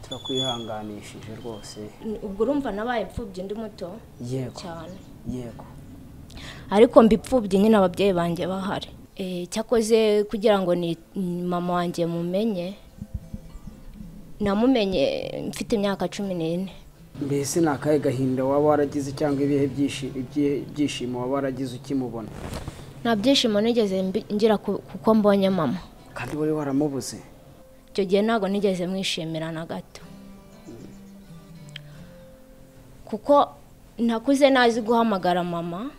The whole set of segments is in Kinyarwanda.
Turakwihanganishije rwose. Ubwo urumva nabaye imfubyi ndi muto. Yego. Cyane. Yego. Ariko mbipfubyi nyine ababyeyi banjye bahari. Cyakoze kugira ngo ni mama wanjye mumenye, namumenye mfite imyaka 14. Mbese ni akahe gahinda waba waragize cyangwa ibihe byishimo waba waragize ukimubona? Nta byishimo nigeze ngira kuko mbonye mama. Kandi wari waramubuze? Icyo gihe ntabwo nigeze mwishimira na gato, kuko nakuze nazi guhamagara mama.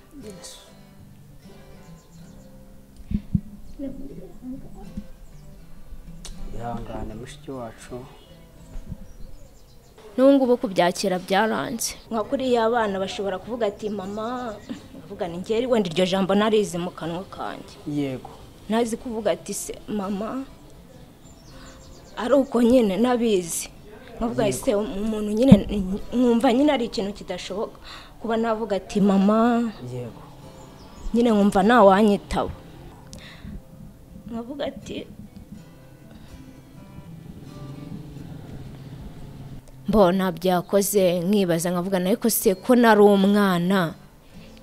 Ihangane mushiki wacu. N'ubu ngubu kubyakira byaranze. Nka kuriya abana bashobora kuvuga ati mama, uvuga ni ngeri wenda iryo jambo narizi mu kanwa kanjye. Yego. Nazi kuvuga ati se mama, ari uko nyine nabizi. Nkavuga ese umuntu nyine nkumva nyine ari ikintu kidashoboka kuba navuga ati mama. Yego. Nyine nkumva ntawanyitaba. Nkavuga ati mbona byakoze, nkibaza nkavuga ariko se ko nari umwana,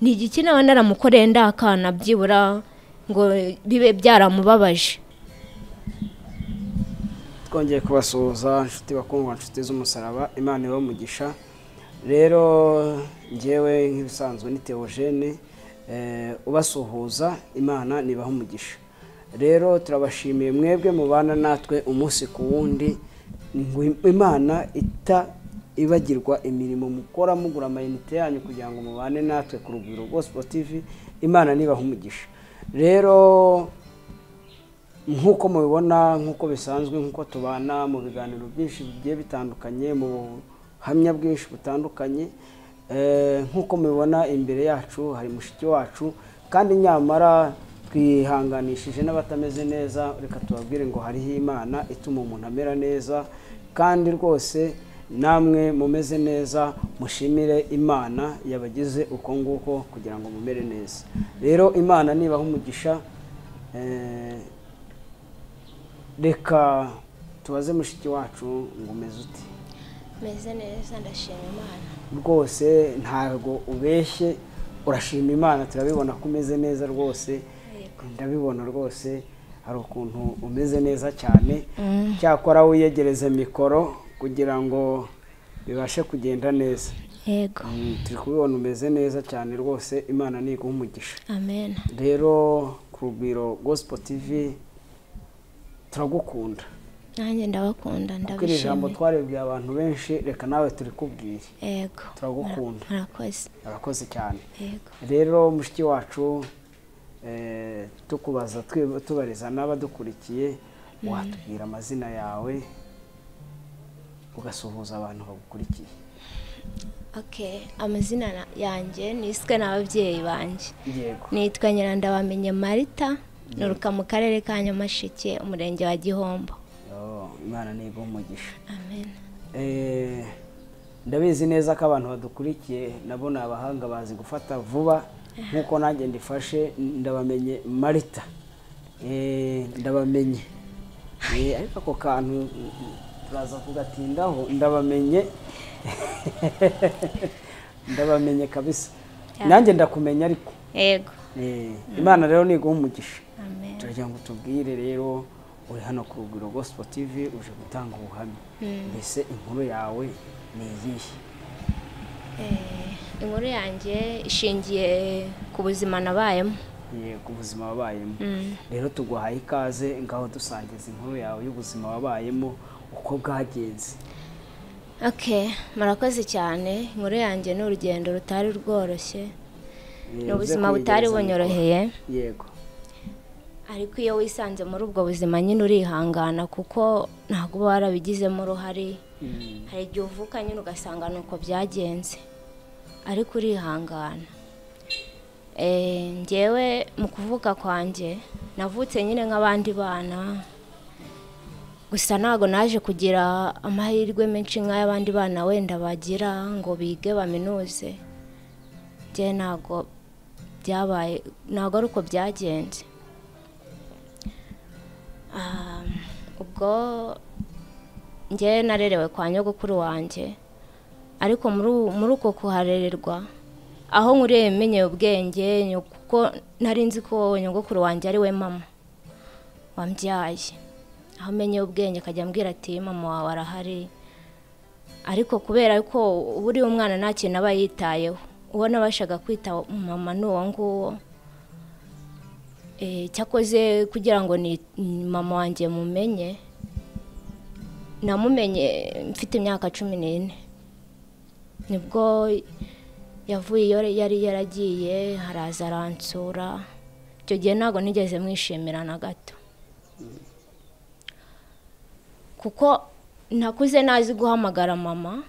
ni igiki naba naramukoreye ndakana byibura ngo bibe byaramubabaje. Twongeye kubasuhuza inshuti bakundwa, inshuti z'umusaraba, Imana ibahe umugisha. Rero njyewe nk'ibisanzwe ni Theogene ubasuhuza, Imana nibahe umugisha. Rero turabashimiye mwebwe mubana natwe umunsi ku wundi. Imana ita ibagirwa imirimo mukora mugura amayinite yanyu kugira ngo mubane natwe ku Rugwiro Gospel TV. Imana nibahe umugisha. Rero nk'uko mubibona, nk'uko bisanzwe, nk'uko tubana mu biganiro byinshi bigiye bitandukanye, mu buhamya bwinshi butandukanye, nk'uko mubibona imbere yacu hari mushiki wacu, kandi nyamara twihanganishije n'abatameze neza. Reka tubabwire ngo hariho Imana ituma umuntu amera neza, kandi rwose namwe mumeze neza mushimire Imana yabagize uko nguko kugira ngo mumere neza. Rero Imana nibaha umugisha. Reka tubaze mushiki wacu ngo umeze ute? Meze neza, ndashima Imana. Rwose ntabwo ubeshye, urashima Imana, turabibona ko umeze neza rwose. Ndabibona rwose hari ukuntu umeze neza cyane. Cyakora wiyegereze mikoro kugira ngo bibashe kugenda neza. Yego. Turi kubibona umeze neza cyane rwose, Imana niguhe umugisha. Amen. Rero ku Rugwiro Gospel TV turagukunda. Nanjye ndabakunda, ndabishimiye. Kuko ijambo twarebye abantu benshi, reka nawe turikubwire. Yego. Turagukunda. Murakoze. Murakoze cyane. Yego. Rero mushiki wacu tukubaza tubariza n'abadukurikiye, watubwira amazina yawe ugasuhuza abantu bagukurikiye? Okay, amazina yanjye niswe n'ababyeyi banjye. Yego. Nitwa Nyirandabamenye Marita, nturuka mu karere ka Nyamasheke, umurenge wa Gihombo. Oh, Imana niguhe umugisha. Amen. Ndabizi neza ko abantu badukurikiye nabo ni abahanga bazi gufata vuba, nkuko nanjye ndifashe ndabamenye Marita. Ndabamenye. Ariko ako kantu turaza kugatindaho, ndabamenye. Ndabamenye kabisa. Nanjye ndakumenya ariko. Yego. Imana rero niguhe umugisha. Amen. Turagira ngo tubwire rero uri hano ku Rugwiro Gospel TV uje gutanga ubuhamya. Mbese inkuru yawe ni iyihe? Inkuru yanjye ishingiye ku buzima nabayemo. Yego, ubuzima wabayemo. Rero tuguhaye ikaze ngaho dusangiza inkuru yawe y'ubuzima wabayemo uko bwagenze. Okay, murakoze cyane. Inkuru yanjye ni urugendo rutari rworoshye. Ni ubuzima butari bunyoroheye. Yego. Ariko iyo wisanze muri ubwo buzima nyine urihangana, kuko ntabwo uba warabigizemo uruhare. Hari igihe uvuka nyine ugasanga nuko byagenze, ariko urihangana. Njyewe mu kuvuka kwanjye navutse nyine nk'abandi bana, gusa ntabwo naje kugira amahirwe menshi nk'ay'abandi bana wenda bagira ngo bige baminuze. Njye ntabwo byabaye, ntabwo ari uko byagenze. Ubwo Njye narerewe kwa nyogokuru wanjye, ariko muri uko kuharererwa aho nkuriye menyeye ubwenge, kuko nari nzi ko nyogokuru wanjye ari we mama wambyaye. Aho menyeye ubwenge akajya ambwira ati mama wawe arahari, ariko kubera ko buri umwana nta kintu aba yitayeho, uwo nabashaga kwita mama ni uwo nguwo. Cyakoze kugira ngo ni mama wanjye mumenye, namumenye mfite imyaka 14, nibwo yavuye iyo yari yaragiye haraza aransura. Icyo gihe ntabwo nigeze mwishimira na gato, kuko nakuze nazi guhamagara mama.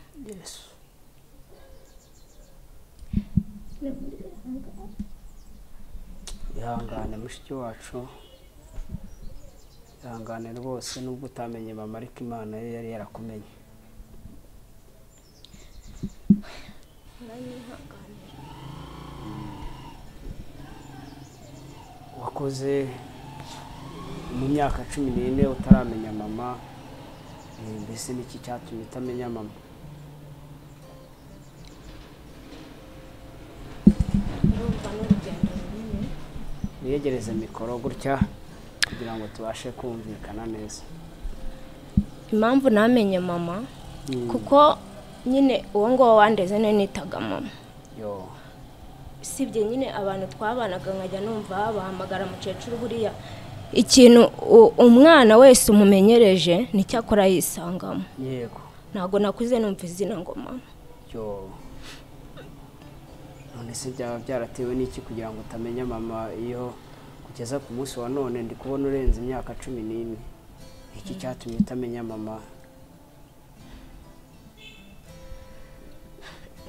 Ihangane mushiki wacu, ihangane rwose, nubwo utamenye mama ariko Imana yo yari yarakumenye. Wakoze mu myaka 14 utaramenya mama, mbese niki cyatumye utamenya mama? Niyegereze mikoro gutya kugira ngo tubashe kumvikana neza. Impamvu namenye mama, kuko nyine uwo ngo wandeze ne nitaga mama. Yo. Sibye nyine abantu twabanaga nkajya numva bahamagara mukecuru, buriya ikintu umwana wese umumenyereje nicyakora yisangamo. Yego. Ntago nakuze numva izina ngo mama. Yo. None se byaba byaratewe n'iki kugira ngo utamenya mama iyo kugeza ku munsi wa none ndi kubona urenze imyaka 14? Iki cyatumye utamenya mama?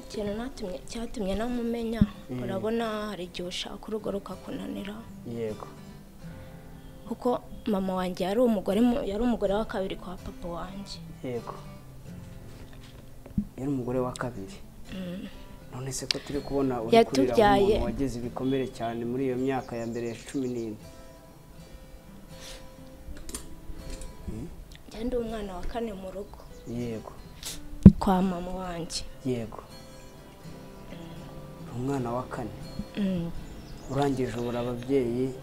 Ikintu cyatumye namumenya, urabona hari igihe ushaka urugo rukakunanira. Yego. Kuko mama wanjye yari umugore wa kabiri kwa papa wanjye. Yego. Yari umugore wa kabiri. None se ko turi kubona uri kurira umuntu wagize ibikomere cyane muri iyo myaka ya mbere ya 14? Njye ndi umwana wa kane mu rugo. Yego. Kwa mama wanjye. Yego. Umwana wa kane. Urangije ubura ababyeyi,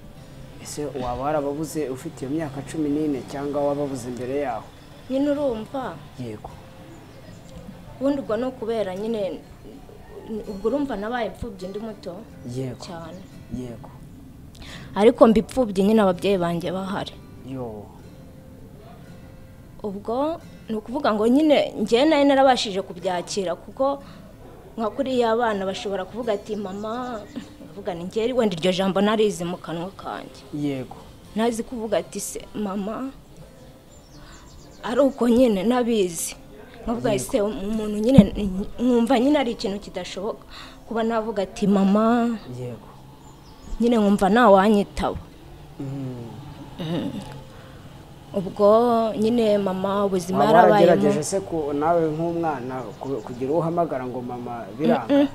ese waba warababuze ufite iyo myaka 14 cyangwa wababuze imbere yaho? Nyine urumva? Yego. Ubundi ubwo no kubera nyine ubwo urumva nabaye imfubyi ndi muto. Yego. Cyane. Yego. Ariko mbipfubyi nyine ababyeyi banjye bahari. Yo. Ubwo ni ukuvuga ngo nyine njye nari narabashije kubyakira, kuko nka kuriya abana bashobora kuvuga ati mama, kuvuga ni njye wenda iryo jambo narizi mu kanwa kanjye. Yego. Nazi kuvuga ati se mama, ari uko nyine nabizi. Nkavuga ese umuntu nyine nkumva nyine ari ikintu kidashoboka kuba navuga ati mama. Yego. Nyine nkumva nawanyitaba. Ubwo nyine mama ubuzima yarabayemo. Waragerageje se ko nawe nk'umwana kugira uhamagara ngo mama biranga?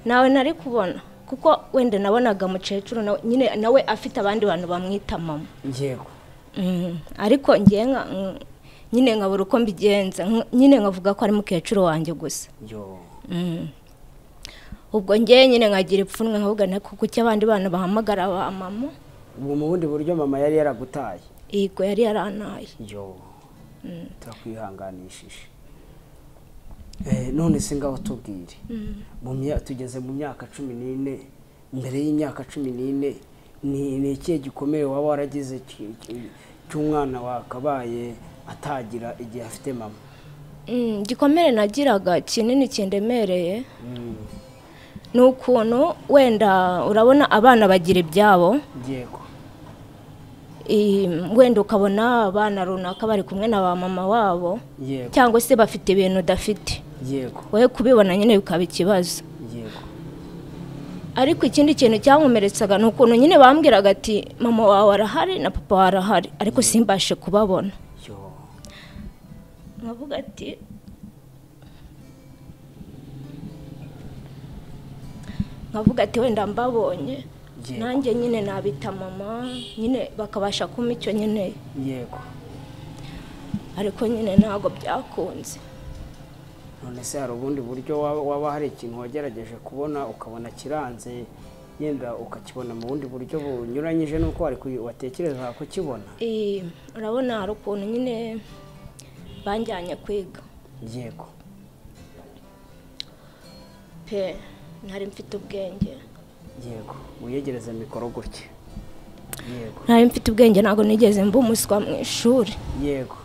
Nawe nari kubona, kuko wenda nabonaga mukecuru nyine nawe afite abandi bantu bamwita mama. Yego. Ariko ngiye nyine nkabura uko mbigenza, nyine nkavuga ko ari mukecuru wanjye gusa. Yo. Ubwo ngiye nyine nkagira ipfunwe nkavuga nako kuki abandi bana bahamagara ba mama. Ubu mu bundi buryo mama yari yaragutaye? Yego, yari yarantaye. Yo. Turakwihanganishije. None se ngaho tubwire. Tugeze mu myaka 14, mbere y'imyaka 14 ni ikihe gikomere waba waragize cy'umwana wakabaye atagira igihe afite mama? Igikomere nagiraga kinini kindemereye ni ukuntu wenda urabona abana bagira ibyabo. Yego. Wenda ukabona abana runaka bari kumwe na ba mama wabo, cyangwa se bafite ibintu udafite. Yego. Wowe kubibona nyine bikaba ikibazo. Yego. Ariko ikindi kintu cyankomeretsaga ni ukuntu nyine bambwiraga ati mama wawe arahari na papa wawe arahari, ariko simbashe kubabona. Nkavuga ati wenda mbabonye nanjye nyine nabita mama, nyine bakabasha kumpa icyo nkeneye. Yego. Ariko nyine ntabwo byakunze. None se hari ubundi buryo waba hari ikintu wagerageje kubona ukabona kiranze, yenda ukakibona mu bundi buryo bunyuranyije n'uko watekereza kukibona? Urabona hari ukuntu nyine banjyanye kwiga. Yego. Pe nari mfite ubwenge. Yego, wiyegereze mikoro gutya. Yego. Nari mfite ubwenge, ntabwo nigeze mba umuswa mu ishuri. Yego.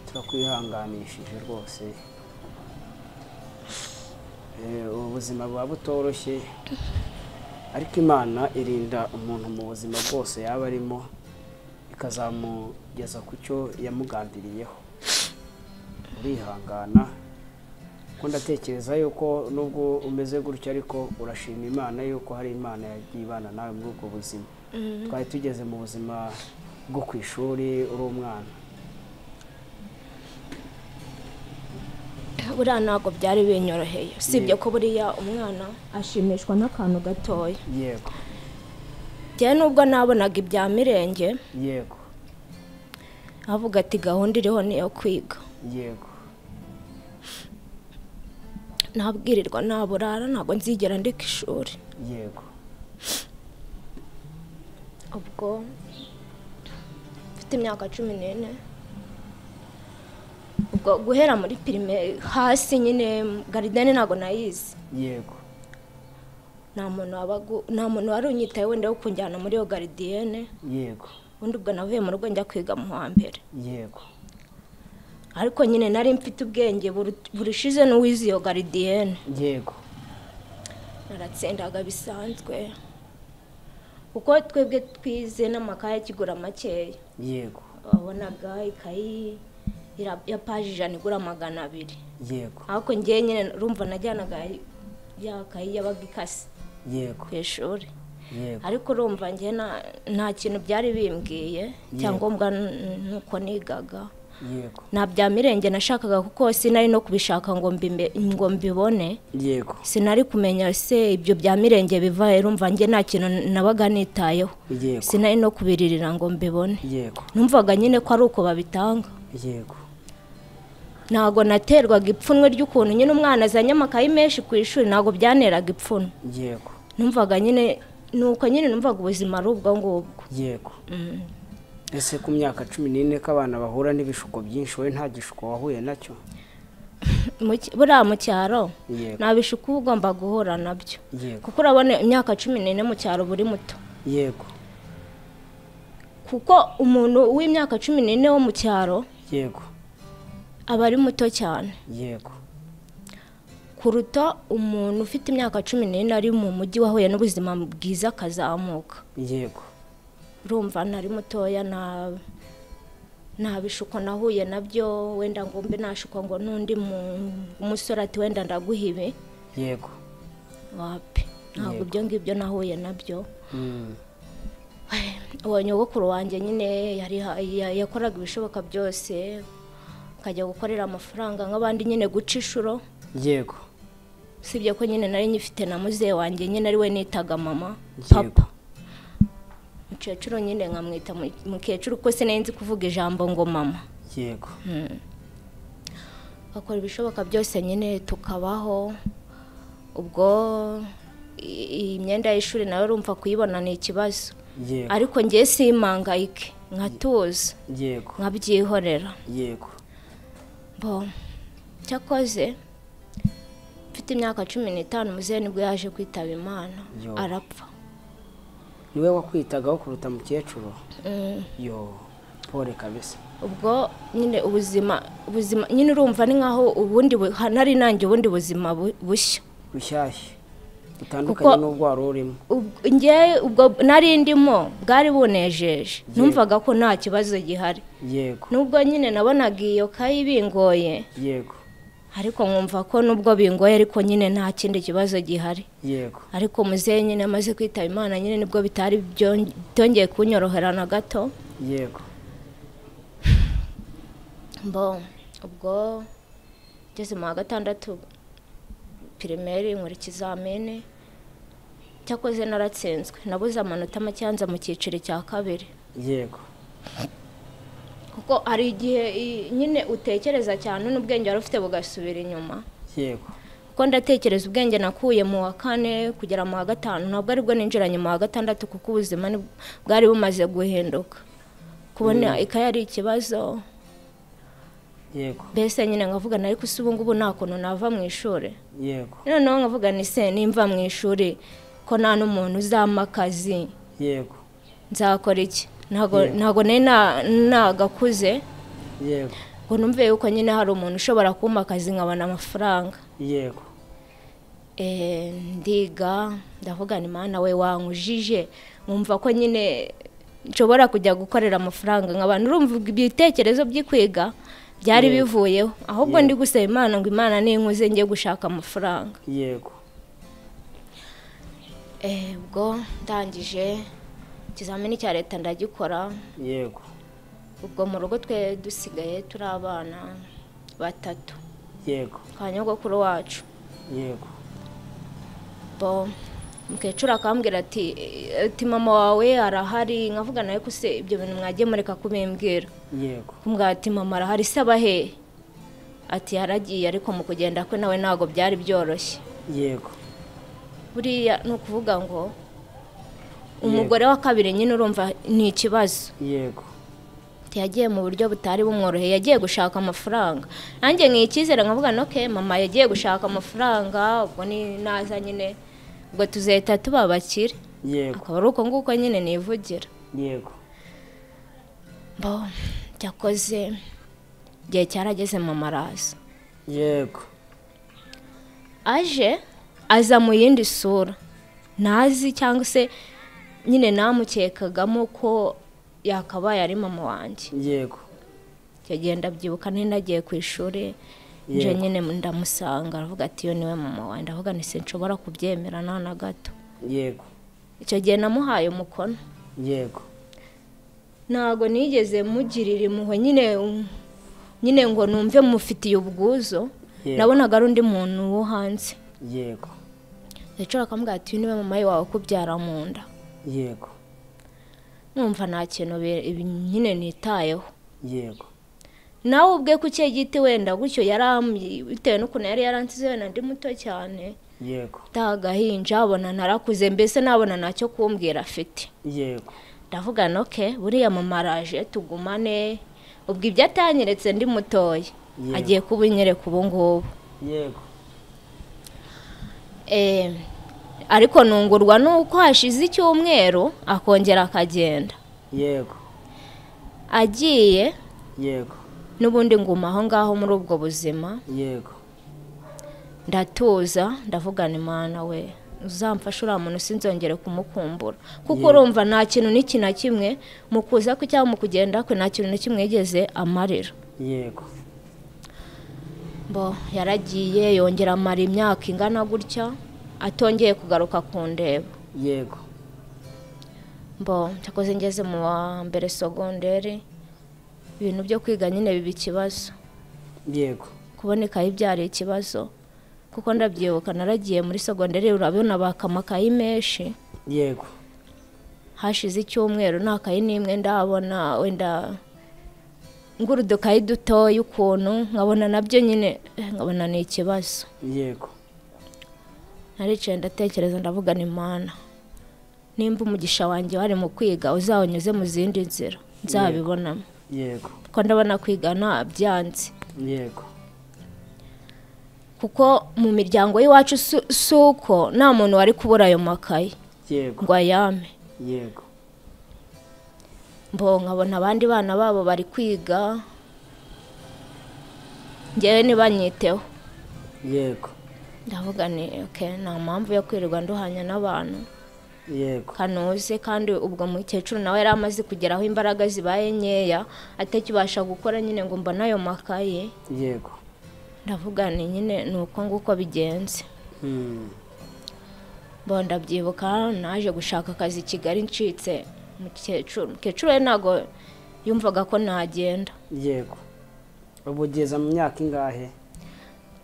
Turakwihanganishije rwose. Ubuzima buba butoroshye, ariko Imana irinda umuntu mu buzima bwose yaba arimo, ikazamugeza ku cyo yamugambiriyeho. Urihangana, kuko ndatekereza yuko nubwo umeze gutyo ariko urashima Imana yuko hari Imana yagiye ibana nawe muri ubwo buzima. Twari tugeze mu buzima bwo ku ishuri uri umwana. Buriya ntabwo byari binyoroheye, usibye ko buriya umwana ashimishwa n'akantu gatoya. Yego. Njyewe nubwo nabonaga ibya mirenge. Yego. Avuga ati gahunda iriho niyo kwiga. Yego. Nabwirirwa naburara, ntabwo nzigera ndeka ishuri. Yego. Ubwo mfite imyaka 14, ubwo guhera muri primaire hasi nyine garidene ntabwo nayizi. Yego. Nta muntu wari unyitaye wenda wo kunjyana muri iyo garidiyene. Yego. Ubundi ubwo navuye mu rugo njya kwiga mu wa mbere. Yego. Ariko nyine nari mfite ubwenge burushize n'uwize iyo garidiyene. Yego. Naratsindaga bisanzwe, kuko twebwe twize n'amakaye akigura makeya. Yego. Wabonaga ikayi ya paji 100 igura 200. Yego. Ariko njye nyine urumva najyanaga ya kayi yabaga ikase. Yego. Ku ishuri. Yego. Ariko urumva njye nta kintu byari bimbwiye, cyangombwa nuko nigaga. Yego. Nta bya mirenge nashakaga, kuko sinari no kubishaka ngo mbibone. Yego. Sinari kumenya se ibyo bya mirenge biva, urumva njye nta kintu nabaga nitayeho. Yego. Sinari no kubiririra ngo mbibone. Yego. Numvaga nyine ko ari uko babitanga. Yego. Ntabwo naterwaga ipfunwe ry'ukuntu nyine umwana azanye amakayi menshi ku ishuri, ntabwo byaneraga ipfunwe. Yego. Numvaga nyine nuko nyine numvaga ubuzima ari ubwo ngubwo. Yego. Ese ku myaka 14 ko abana bahura n'ibishuko byinshi, wowe nta gishuko wahuye nacyo? Buriya mu cyaro nta bishuko uba ugomba guhura nabyo. Kuko urabona imyaka 14 mu cyaro buri muto. Yego. Kuko umuntu w'imyaka 14 wo mu cyaro, yego, aba ari muto cyane. Yego. Kuruta umuntu ufite imyaka 14 ari mu mujyi wahuye n'ubuzima bwiza akazamuka. Yego. Urumva nari mutoya, nta bishuko nahuye nabyo, wenda ngo mbe nashukwa ngo n'undi umusore ati wenda ndaguha ibi. Yego. Wapi, ntabwo ibyo ngibyo nahuye nabyo. Uwo nyogokuru wanjye nyine yakoraga ibishoboka byose, akajya gukorera amafaranga nk'abandi nyine guca inshuro. Yego. Usibye ko nyine nari nyifite na muzehe wanjye nyine ari we nitaga mama, papa. Mukecuru nyine nkamwita mukecuru kuko sinari nzi kuvuga ijambo ngo mama. Yego. Akora ibishoboka byose nyine tukabaho. Ubwo imyenda y'ishuri nayo urumva kuyibona ni ikibazo. Yego. Ariko njye simpangayike, nkatuza. Yego. Nkabyihorera. Yego. Bo cyakoze mfite imyaka 15 muzehe nibwo yaje kwitaba Imana, arapfa. Niwe wakwitagaho kuruta mukecuru? Yo, pole kabisa. Ubwo nyine ubuzima nyine urumva ni nkaho ubundi nari nanjye ubundi buzima bushya. Bushyashya. Butandukanye n'ubwo wari urimo. Njye ubwo nari ndimo bwari bunejeje. Numvaga ko nta kibazo gihari. Yego. Nubwo nyine nabonaga iyo kayi bingoye. Yego. Ariko nkumva ko nubwo bingoye ariko nyine nta kindi kibazo gihari. Yego. Ariko muzehe nyine amaze kwitaba Imana nyine nibwo bitari byongeye kunyorohera na gato. Yego. Bo ubwo ngeze mu wa 6 primaire nkora ikizamini, cyakoze naratsinzwe, nabuze amanota make yanza mu cyiciro cya 2. Yego. Kuko hari igihe nyine utekereza cyane n'ubwenge wari ufite bugasubira inyuma. Yego. Kuko ndatekereza ubwenge nakuye mu wa 4 kugera mu wa 5, ntabwo aribwo ninjiranye mu wa 6, kuko ubuzima bwari bumaze guhinduka. Kubona ikaye ari ikibazo. Yego. Mbese nyine nkavuga ariko se ubu ngubu nta kuntu nava mu ishuri. Yego. Noneho nkavuga ni se nimva mu ishuri ko nta n'umuntu uzampa akazi. Yego. Nzakora iki? Ntago nari nagakuze. Yego. Ngo numve yuko nyine hari umuntu ushobora kumpa akazi nkabona amafaranga. Yego. Ndiga ndavuga ni Mana we wankujije, nkumva ko nyine nshobora kujya gukorera amafaranga nk'abantu. Urumva ibitekerezo by'ikwiga byari bivuyeho, ahubwo ndi gusaba Imana ngo Imana ninkuze njye gushaka amafaranga. Yego. Ubwo ndangije ikizamini cya leta ndagikora. Yego. Ubwo mu rugo twe dusigaye turi abana 3. Yego. Kwa nyogokuru wacu. Yego. Bo mukecuru akambwira ati mama wawe arahari, nkavuga nawe ko se ibyo bintu mwagiye mureka kubimbwira. Yego. Kumbwira ati mama arahari se abahe? Ati yaragiye ariko mu kugenda kwe nawe ntago byari byoroshye. Yego. Buriya ni ukuvuga ngo umugore wa kabiri nyine urumva ni ikibazo. Yego. Yagiye mu buryo butari bumworoheye, yagiye gushaka amafaranga. Nanjye nkikizera nkavuga okay mama yagiye gushaka amafaranga, ubwo ni naza nyine ubwo tuzahita tubabakire. Yego. Akaba ari uko nguko nyine nivugira. Yego. Bo cyakoze igihe cyarageze mama araza. Yego. Aje aza mu yindi sura ntazi, cyangwa se nyine namukekagamo ko yakabaye ari mama wanjye. Yego. Icyo gihe ndabyibuka nari nagiye ku ishuri, nje nyine ndamusanga aravuga ati yo niwe mama wanjye, ndavuga nti sinshobora kubyemera nta na gato. Yego. Icyo gihe namuhaye umukono. Yego. Ntago nigeze mugirira impuhwe nyine ngo numve mufitiye ubwuzo, nabonaga ari undi muntu wo hanze. Yego. Ndacora akambwira ati niwe mama wawe kubyara mu nda. Yego. Numva nta kintu nyine nitayeho. Yego. Nawe ubwe ku cye giti wenda gutyo yaramye bitewe n'ukuntu yari yaransize wenda ndi muto cyane. Yego. Tagahinja abona narakuze, mbese nabona ntacyo kumbwira afite. Yego. Ndavuga okay buriya mama araje tugumane, ubwo ibyo atanyeretse ndi mutoya agiye kubinyereka ubu ngubu. Yego. Ariko nungurwa nuko hashize icyumweru akongera akagenda. Yego. Agiye. Yego. N'ubundi nguma aho ngaho muri ubwo buzima. Yego. Ndatuza ndavuga ni Mana we uzamfasha uriya muntu sinzongere kumukumbura, kuko urumva nta kintu n'iki na kimwe mu kuza kwe cyangwa mu kugenda kwe nta kintu na kimwe yigeze amarira. Yego. Bo yaragiye yongera amara imyaka ingana gutya atongeye kugaruka kundeba. Yego. Bo cyakoze ngeze mu wa mbere sogonderi ibintu byo kwiga nyine biba ikibazo. Yego. Kuboneka ibyari ikibazo, kuko ndabyibuka naragiye muri sogonderi urabona bakamakayi menshi. Yego. Hashize icyumweru nta kayi n'imwe ndabona, wenda ngurudukayi dutoya ukuntu nkabona nabyo nyine nkabona ni ikibazo. Yego. Naricaye ndatekereza ndavuga ni Mana nimba umugisha wanjye wari mu kwiga uzawunyuze mu zindi nzira nzabibonamo. Yego. Kuko ndabona kwiga ntabyanze. Yego. Kuko mu miryango y'iwacu suko nta muntu wari kubura ayo makayi. Yego. Ngo ayame. Yego. Mbo nkabona abandi bana babo bari kwiga njyewe ntibanyiteho. Yego. Ndavuga ni okay nta mpamvu yo kwirirwa nduhanya n'abantu. Yego. Kanuze kandi ubwo mukecuru nawe yari amaze kugeraho imbaraga zibaye nkeya atakibasha gukora nyine ngo mbone ayo makaye. Yego. Ndavuga ni nyine nuko nguko bigenze. Bo ndabyibuka naje gushaka akazi Kigali ncitse mukecuru. Mukecuru we ntago yumvaga ko nagenda. Yego. Ubugeza mu myaka ingahe?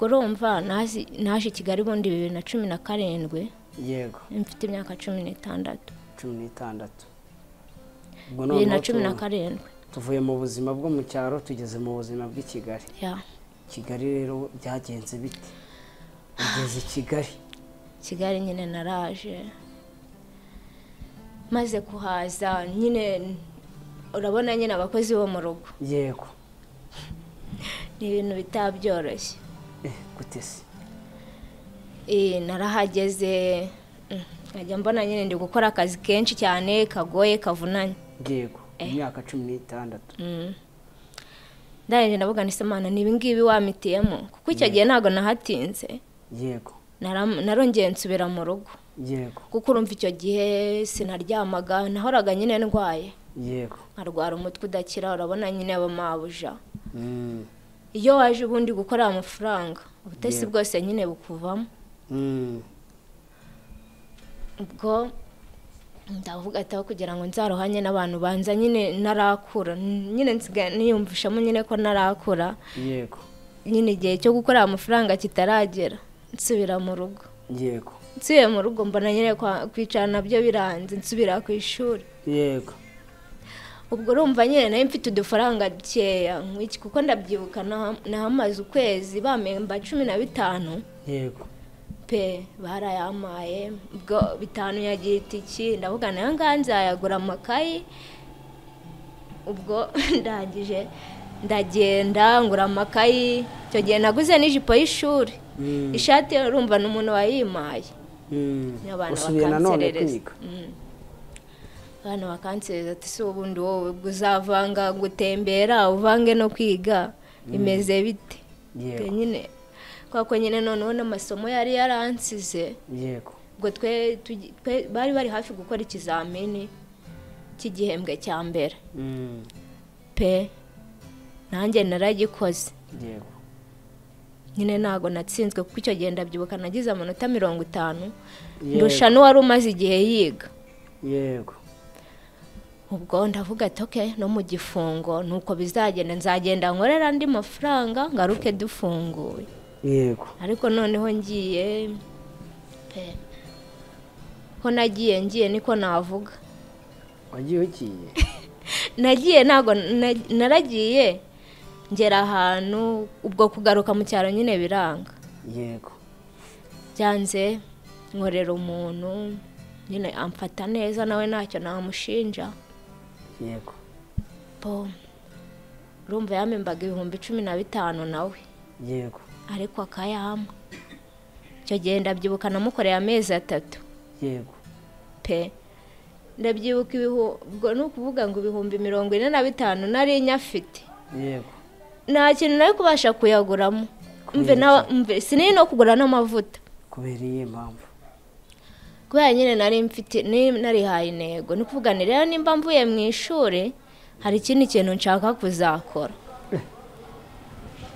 Urumva naje Kigali bundi 2017. Yego. Mfite imyaka 16. 16. 2017. Tuvuye mu buzima bwo mu cyaro tugeze mu buzima bw'i Kigali. Kigali rero byagenze bite? Ugeze i Kigali. Kigali nyine naraje, maze kuhaza nyine urabona nyine abakozi bo mu rugo. Yego. Ni ibintu bitabyoroshye. Gute se? Narahageze nkajya mbona nyine ndi gukora akazi kenshi cyane kagoye kavunanye. Yego. Imyaka 16. Ndangije ndavuga nti Imana ni ibi ngibi wamitiyemo, kuko icyo gihe ntabwo nahatinze. Yego. Narongeye nsubira mu rugo. Yego. Kuko urumva icyo gihe sinaryamaga, nahoraga nyine ndwaye. Yego. Nkarwara umutwe udakira, urabona nyine abamabuja. Iyo waje ubundi gukora amafaranga, ubutesi bwose nyine bukuvamo. Ubwo ndavuga ati aho kugira ngo nzarohanye n'abantu banza nyine narakura, nyine nsigaye niyumvishamo nyine ko narakura. Yego. Nyine igihe cyo gukora amafaranga kitaragera, nsubira mu rugo. Yego. Nsubiye mu rugo mbona nyine kwicara nabyo biranze, nsubira ku ishuri. Yego. Ubwo urumva nyine nari mfite udufaranga dukeya nk'iki, kuko ndabyibuka nahamaze ukwezi bamemba 15. Yego. Pe barayamaye, ubwo 5 yagira itiki, ndavuga nayo ngaha nzayagura amakayi. Ubwo ndangije ndagenda ngura amakayi, icyo gihe naguze n'ijipo y'ishuri. Ishati urumva ni umuntu wayimaye. Usubiye nanone kwiga. Abana bakansereza ati si ubundi wowe uzavanga gutembera uvange no kwiga bimeze bite? Nyine kuko nyine noneho n'amasomo yari yaransize. Yego. Ubwo twe bari hafi gukora ikizamini cy'igihembwe cya mbere. Pe nanjye naragikoze. Yego. Nyine ntago natsinzwe kuko icyo gihe ndabyibuka nagize amanota 50, ndusha n'uwari umaze igihe yiga. Yego. Ubwo ndavuga ati okay, no mu gifungo nuko bizagenda, nzagenda nkorera andi mafaranga ngaruke dufunguye. Yego. Ariko noneho ngiye pe ko nagiye ngiye niko navuga. Wagiye ugiye? Nagiye ntago naragiye ngera ahantu ubwo kugaruka mu cyaro nyine biranga. Yego. Byanze nkorera umuntu nyine amfata neza nawe ntacyo namushinja. Yego. Po urumva yamembaga 15,000 nawe. Yego. Ariko akayampa. Icyo gihe ndabyibuka namukoreye amezi 3. Yego. Pe ndabyibuka ubwo ni ukuvuga ngo 45,000 nari nyafite. Yego. Nta kintu nari kubasha kuyaguramo. Mve sinari no kugura n'amavuta. Kubera iyihe mpamvu? Kubera nyine nari mfite narihaye intego, ni ukuvuga ni rero nimba mvuye mu ishuri hari ikindi kintu nshaka kuzakora.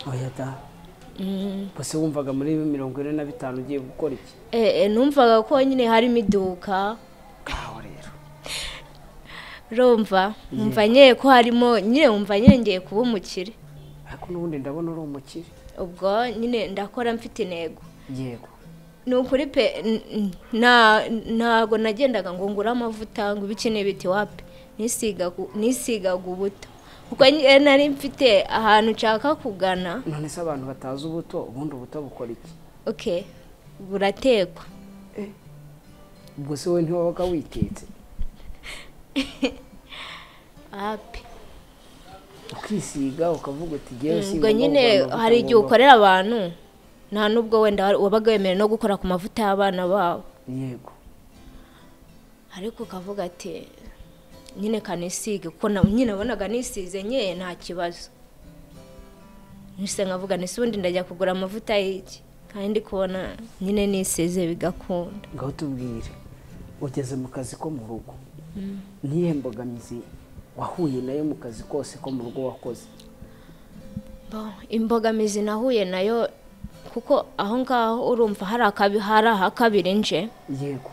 Oya da. Bose wumvaga muri 45 ugiye gukora iki? Numvaga ko nyine harimo iduka. Kaho rero. Urumva, numva nyine ko harimo nyine wumva nyine ngiye kuba umukire. Ariko n'ubundi ndabona uri umukire. Ubwo nyine ndakora mfite intego. Yego. Ni ukuri pe ntago nagendaga ngo ngure amavuta ngo ibiki n'ibiti, wapi, nisigaga ubuto kuko nari mfite ahantu nshaka kugana. None se abantu batazi ubuto, ubundi ubuto bukora iki? Okay, buratekwa. Ubwo se wowe ntiwabaga witetse? Api. Ukisiga ukavuga uti ngewe si. Ubwo nyine hari igihe ukorera abantu nta nubwo wenda wabaga wemerewe no gukora ku mavuta y'abana babo. Yego. Ariko ukavuga ati nyine kanisige, kuko nyine nabonaga nisize nye nta kibazo. Nise nkavuga nisi ubundi ndajya kugura amavuta y'iki kandi ndi kubona nyine nisize bigakunda. Ngaho tubwire, ugeze mu kazi ko mu rugo, niyihe mbogamizi wahuye nayo mu kazi kose ko mu rugo wakoze? Imbogamizi nahuye nayo kuko aho ngaho urumva hari ahakabiri nje. Yego.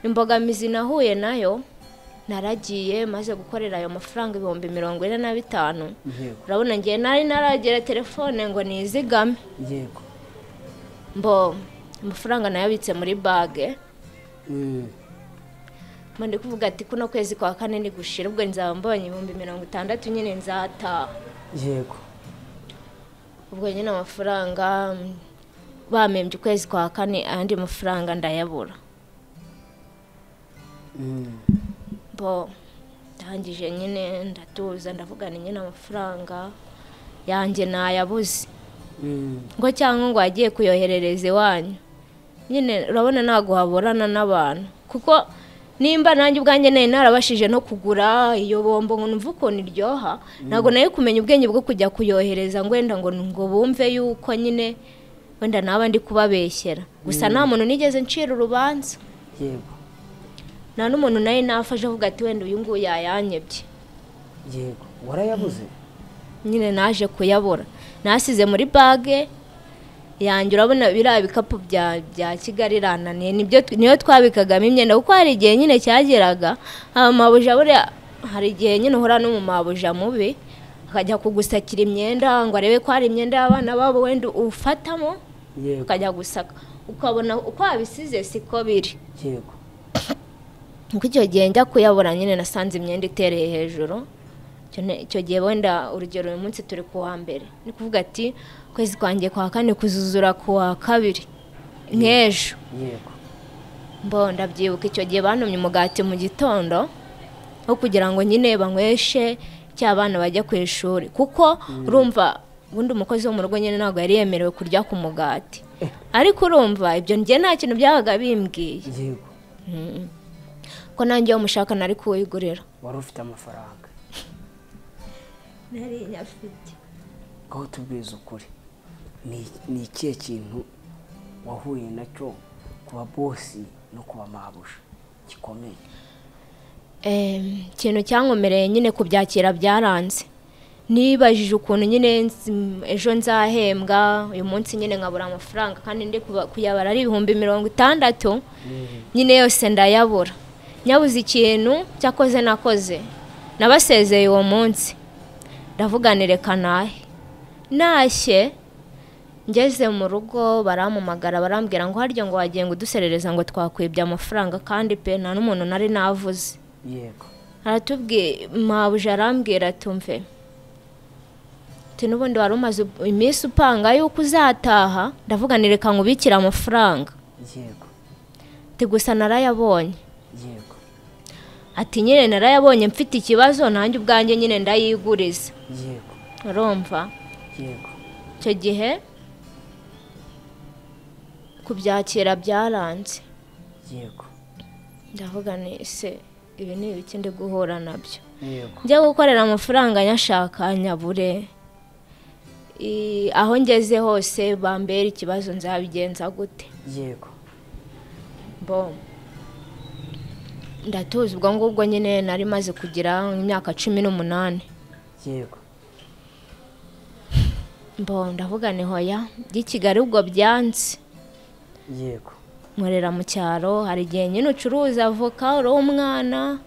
Imbogamizi nahuye nayo, naragiye maze gukorera ayo mafaranga 45,000. Urabona ngiye nari naragera telefone ngo nizigame. Yego. Mbo amafaranga nayabitse muri bage. Ndi kuvuga ati kuno kwezi kwa kane ni gushira, ubwo nzaba mbonye 60,000 nyine nzataha. Yego. Ubwo nyine amafaranga bamembye ukwezi kwa kane, ayandi mafaranga ndayabura. Bo ndangije nyine ndatuza, ndavugana nyine amafaranga yanjye nayabuze. Ngo cyangwa ngo agiye kuyoherereza iwanyu. Nyine urabona ntago haborana n'abantu, kuko nimba nanjye ubwanjye nari narabashije no kugura iyo bombo ngo numve ukuntu iryoha, ntago nayo kumenya ubwenge bwo kujya kuyohereza ngo wenda ngo bumve yuko nyine wenda naba ndi kubabeshyera. Gusa nta muntu nigeze ncira urubanza. Yego. Nta n'umuntu nayo nafashe avuga ati wenda uyu nguyu yayanyebye. Yego. Warayabuze? Nyine naje kuyabura, nasize muri bage yanjye. Urabona biriya bikapu bya Kigali irananiye, nibyo niyo twabikagamo imyenda, kuko hari igihe nyine cyageraga amabuja, buriya hari igihe nyine uhura n'umumabuja mubi akajya kugusakira imyenda ngo arebe ko hari imyenda y'abana babo wenda ufatamo. Yego. Ukajya gusaka ukabona uko wabisize siko biri. Yego. Kuko icyo gihe njya kuyabura nyine nasanze imyenda itereye hejuru. Icyo gihe wenda urugero uyu munsi turi ku wa mbere, ni kuvuga ati ukwezi kwanjye kwa kane kuzuzura ku wa kabiri nk'ejo. Yego. Mbo ndabyibuka icyo gihe bantumye umugati mu gitondo wo kugira ngo nyine banyweshe cy'abana bajya ku ishuri, kuko urumva ubundi umukozi wo mu rugo nyine ntabwo yari yemerewe kurya ku mugati. Ariko urumva ibyo njye nta kintu byabaga bimbwiye. Yego. Ko nanjye iyo mushaka nari kuwigurira. Wari ufite amafaranga? Nari nyafite. Aho tubwiza ukuri, ni ikihe kintu wahuye nacyo kuba bosi no kuba mabuja gikomeye? Ikintu cyankomereye nyine kubyakira byaranze. Nibajije ukuntu nyine ejo nzahembwa, uyu munsi nyine nkabura amafaranga kandi ndi kuyabara ari 60,000 nyine yose ndayabura. Nyabuze ikintu cyakoze nakoze, nabasezeye uwo munsi, ndavuganire kanahe. Nashye ngeze mu rugo barampamagara barambwira ngo harya ngo wagiye ngo uduserereza ngo twakwibye amafaranga, kandi pe nta n'umuntu nari navuze. Yego. Aratubwiye mabuja arambwira tumve ati n'ubundi wari umaze iminsi upanga yuko uzataha, ndavuga ni reka nkubikire amafaranga. Yego. Ati gusa narayabonye. Yego. Ati nyine narayabonye mfite ikibazo nanjye ubwanjye nyine ndayiguriza. Yego. Urumva? Yego. Icyo gihe kubyakira byaranze. Yego. Ndavuga ni se ibi ni ibiki ndi guhura nabyo. Yego. Njya gukorera amafaranga nyashaka nyabure. Aho ngeze hose bambera ikibazo nzabigenza gute? Yego. Bo ndatuza ubwo ngubwo nyine nari maze kugira imyaka 18. Yego. Mbo ndavuga ni hoya by'i Kigali ubwo byanze. Yego. Nkorera mu cyaro, hari igihe nyine ucuruza avoka uri umwana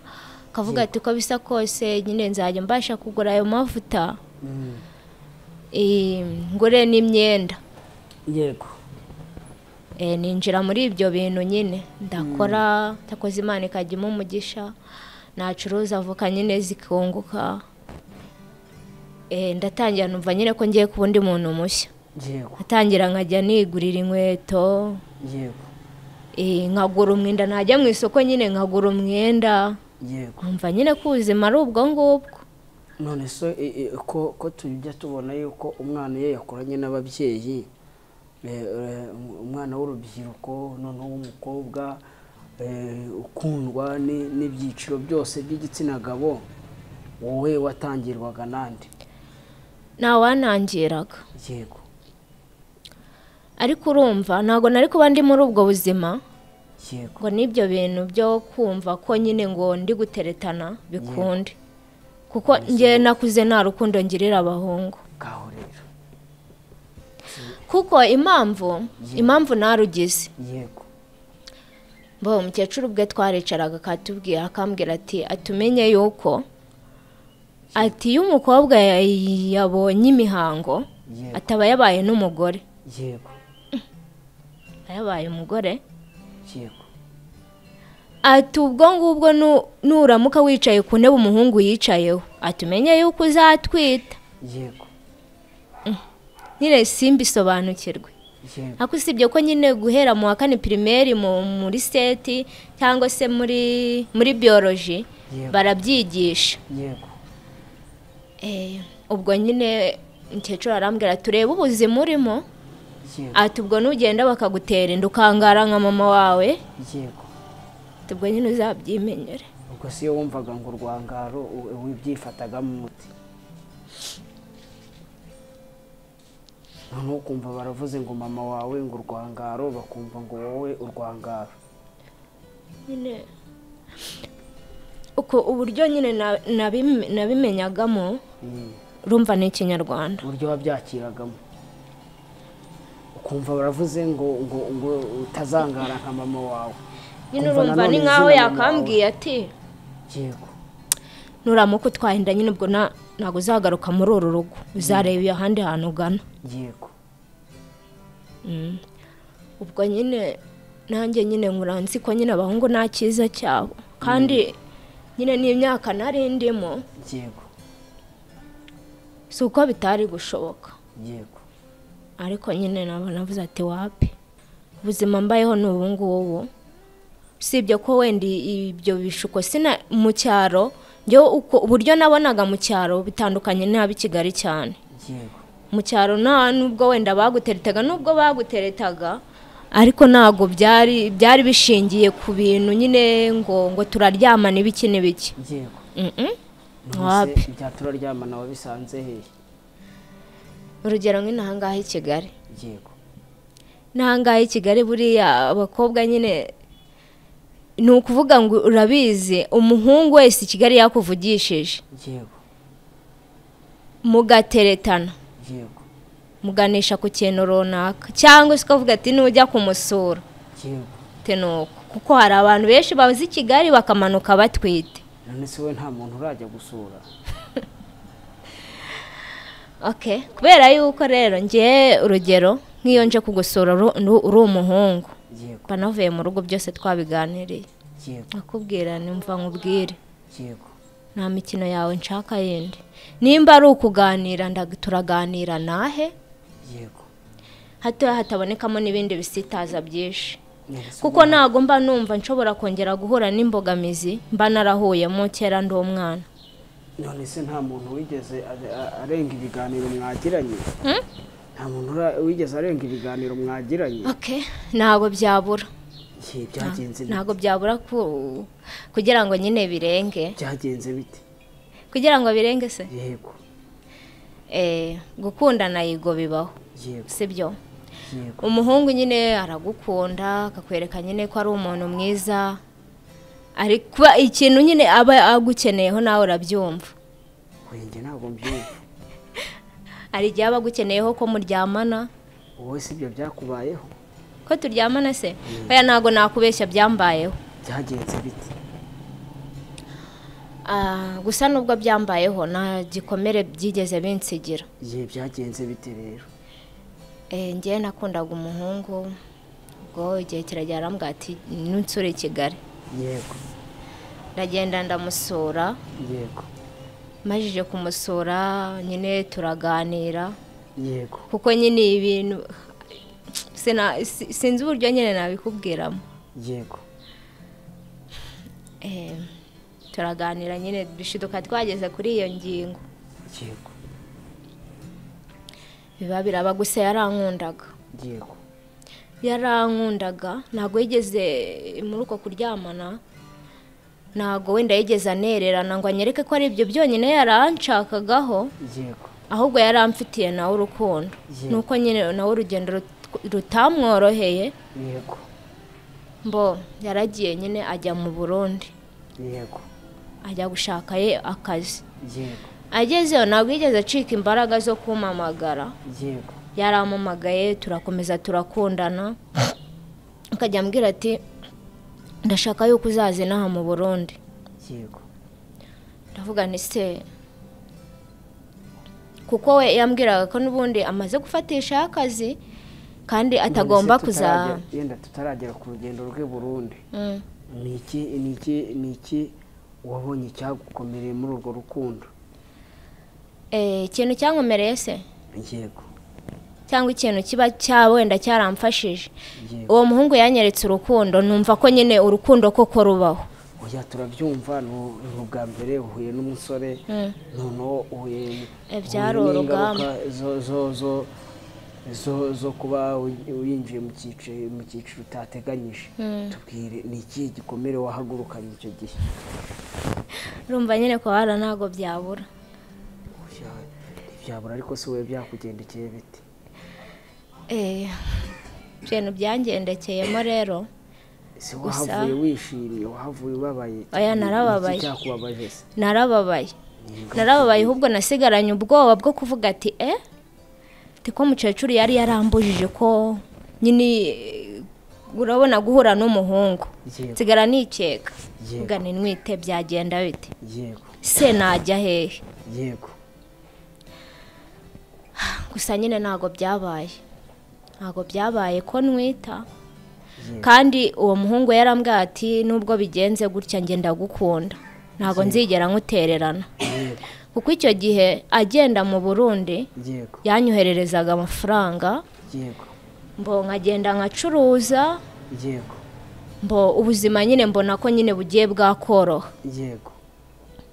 ukavuga ati uko bisa kose nyine nzajya mbasha kugura ayo mavuta, ngure n'imyenda. Yego. Ninjira muri ibyo bintu nyine ndakora, cyakoze Imana ikajya impa umugisha, nacuruza avoka nyine zikunguka. Ndatangira numva nyine ko ngiye kuba undi muntu mushya. Yego. Atangira nkajya nigurira inkweto. Yego. Nkagura umwenda, najya mu isoko nyine nkagura umwenda. Yego. Numva nyine ko ubuzima ari ubwo ngubwo. None se ko tujya tubona yuko umwana iyo yakoranye n'ababyeyi, umwana w'urubyiruko noneho w'umukobwa ukundwa n'ibyiciro byose by'igitsina gabo, wowe watangirwaga nande? Ntawanangiraga. Yego. Ariko urumva ntago nari kuba ndi muri ubwo buzima. Yego. Ngo n'ibyo bintu byo kumva ko nyine ngo ndi guteretana bikunde, kuko njye nakuze nta rukundo ngirira abahungu. Ngaho rero. Kuko impamvu narugize. Yego. Bo umukecuru ubwe twaricaraga akatubwira akambwira ati atumenye yuko ati iyo umukobwa yabonye imihango ataba yabaye n'umugore. Yego. Yabaye umugore. Yego. Ati ubwo ngubwo nuramuka wicaye ku ntebe umuhungu yicayeho, ati umenye yuko uzatwita. Yego. Nyine simbisobanukirwe. Ariko usibye ko nyine guhera mu wa kane primaire muri seti cyangwa se muri biology barabyigisha. Yego. Ubwo nyine umukecuru arambwira turebe ubuzima urimo. Ati ubwo nugenda bakagutera inda ukangara nka mama wawe. Yego. Ubwo nyine uzabyimenyere. Ubwo si yo wumvaga ngo urwangaro wibyifatagamo umuti. Noneho ukumva baravuze ngo mama wawe ngo urwangaro, bakumva ngo wowe urwangaro. Nyine uko uburyo nyine nabimenyagamo urumva ni Ikinyarwanda. Uburyo wabyakiragamo. Ukumva baravuze ngo ngo ngo utazangara nka mama wawe. Nyine urumva ni nkaho yakambwiye ati yego nuramuka utwaye inda nyine ubwo ntabwo uzagaruka muri uru rugo, uzareba ahandi hantu ugana. Yego. Ubwo nyine nanjye nyine nkuranzi ko nyine abahungu nta cyiza cyabo, kandi nyine n'imyaka nari ndimo. Yego. Si uko bitari gushoboka. Yego. Ariko nyine navuze ati wapi, ubuzima mbayeho ni ubu ngubu. Usibye ko wenda ibyo bishuko sina mu cyaro, uko uburyo nabonaga mu cyaro bitandukanye n'ab'i Kigali cyane. Yego. Mu cyaro nta nubwo wenda baguteretaga, nubwo baguteretaga ariko ntago byari bishingiye ku bintu nyine ngo turaryamana ibiki n'ibiki. Yego. Wapi ibya turaryamana wabisanze hehe? Urugero nk'inaha ngaha i Kigali. Yego. N'aha ngaha i Kigali buriya abakobwa nyine ni ukuvuga ngo urabizi umuhungu wese i Kigali yakuvugishije. Yego. Mugateretana. Yego. Muganisha ku kintu runaka cyangwa se ukavuga ati nujya kumusura. Yego. Tenuko kuko hari abantu benshi bazi i Kigali bakamanuka batwite. None se we nta muntu urajya gusura? Okay, kubera yuko rero ngiye urugero nk'iyo nje kugusura uri umuhungu. Yego. Banavuye mu rugo byose twabiganiriye. Yego. Akubwira nimva nkubwire. Yego. Nta mikino yawe nshaka yindi. Nimba ari ukuganira turaganira nahe? Yego. Hato hatabonekamo n'ibindi bisitaza byinshi. Kuko ntago mba numva nshobora kongera guhura n'imbogamizi mba narahuyemo kera ndi umwana. None se nta muntu wigeze arenga ibiganiro mwagiranye? Nta muntu wigeze arenga ibiganiro mwagiranye? Okay, ntago byabura. Byagenze bite? Ntago byabura kugira ngo nyine birenge. Byagenze bite? Kugira ngo birenge se? Yego. Gukundana yigo bibaho. Yego. Sibyo? Yego. Umuhungu nyine aragukunda akakwereka nyine ko ari umuntu mwiza, ariko ikintu nyine aba agukeneyeho nawe urabyumva. Njye ntabwo mbyumva. Hari igihe aba agukeneyeho ko muryamana. Wowe si ibyo byakubayeho? Ko turyamana se? Oya ntago nakubeshya byambayeho. Byagenze bite? Gusa nubwo byambayeho nta gikomere byigeze binsigira. Ye byagenze bite rero? Njye nakundaga umuhungu, ubwo igihe kiragera arambwira ati nunsure i Kigali. Yego. Ndagenda ndamusura. Yego. Majije kumusura nyine turaganira. Yego. Kuko nyine ibintu sinzi uburyo nyine nabikubwiramo. Yego. Turaganira nyine bishiduka twageze kuri iyo ngingo. Yego. Biba biraba gusa yarankundaga. Yego. Yarankundaga ntago yigeze muri uko kuryamana, ntago wenda yigeze anererana ngo anyereke ko ari ibyo byonyine yaranshakagaho. Yego. Ahubwo yaramfitiye nawe urukundo. Nuko nyine nawe urugendo rutamworoheye. Yego. Mbo yaragiye nyine ajya mu Burundi. Yego. Ajya gushaka ye akazi. Yego. Agezeyo ntabwo yigeze acika imbaraga zo kumpamagara. Yego. Yarampamagaye turakomeza turakundana. Akajya ambwira ati ndashaka yuko uzaza inaha mu Burundi. Yego. Ndavuga nti se, kuko we yambwiraga ko n'ubundi amaze gufatisha akazi kandi atagomba kuza. Yenda tutaragera ku rugendo rw'i Burundi. Ni iki wabonye cyagukomereye muri urwo rukundo? Ikintu cyankomereye se? Yego. Cyangwa ikintu kiba cyawenda cyaramfashije. Uwo muhungu yanyeretse urukundo, numva ko nyine urukundo koko rubaho. Oya, turabyumva, ni ubwa mbere uhuye n'umusore, noneho uhuye byari urugamba zo kuba winjiye mu cyiciro utateganyije. Tubwire, ni ikihe gikomere wahagurukanye icyo gihe? Urumva nyine kubabara ntabwo byabura. Ntibyabura, ariko si wowe byakugendekeye bite? Ibintu byangendekeyemo rero, si wahavuye wishimye, wahavuye ubabaye? Oya, narababaye. Narababaye, ahubwo nasigaranye ubwoba bwo kuvuga ati ko mukecuru yari yarambujije ko nyine urabona guhura n'umuhungu, nsigara nikeka mvuga nti nwite byagenda bite, se najya hehe? Yego. Gusa nyine ntabwo byabaye ko nwita. Kandi uwo muhungu yarambwiye ati nubwo bigenze gutya njye ndagukunda, ntabwo nzigera nkutererana. Kuko icyo gihe agenda mu Burundi yanyohererezaga amafaranga, mbo nkagenda nkacuruza, mbo ubuzima nyine mbona ko nyine bugiye bwakoroha.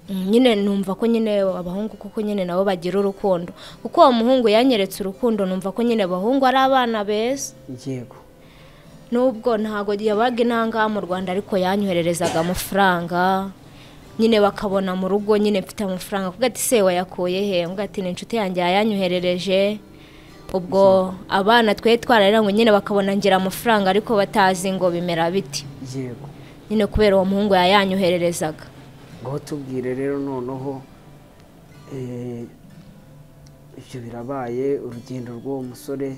Nyine numva ko nyine abahungu kuko nyine nabo bagira urukundo, kuko uwo muhungu yanyeretse urukundo, numva ko nyine abahungu ari abana beza. Nubwo ntabwo yabaga inanga mu Rwanda, ariko yanyohererezaga amafaranga nyine bakabona mu rugo nyine mfite amafaranga, kuko ati se wayakuye he? Ngo ati ni inshuti yanjye yayanyoherereje. Ubwo abana twe twararira ngo nyine bakabona ngira amafaranga, ariko batazi ngo bimera biti. Yego. Nyine kubera uwo muhungu yayanyohererezaga. Ngo tubwire rero noneho ibyo birabaye, urugendo rw'uwo musore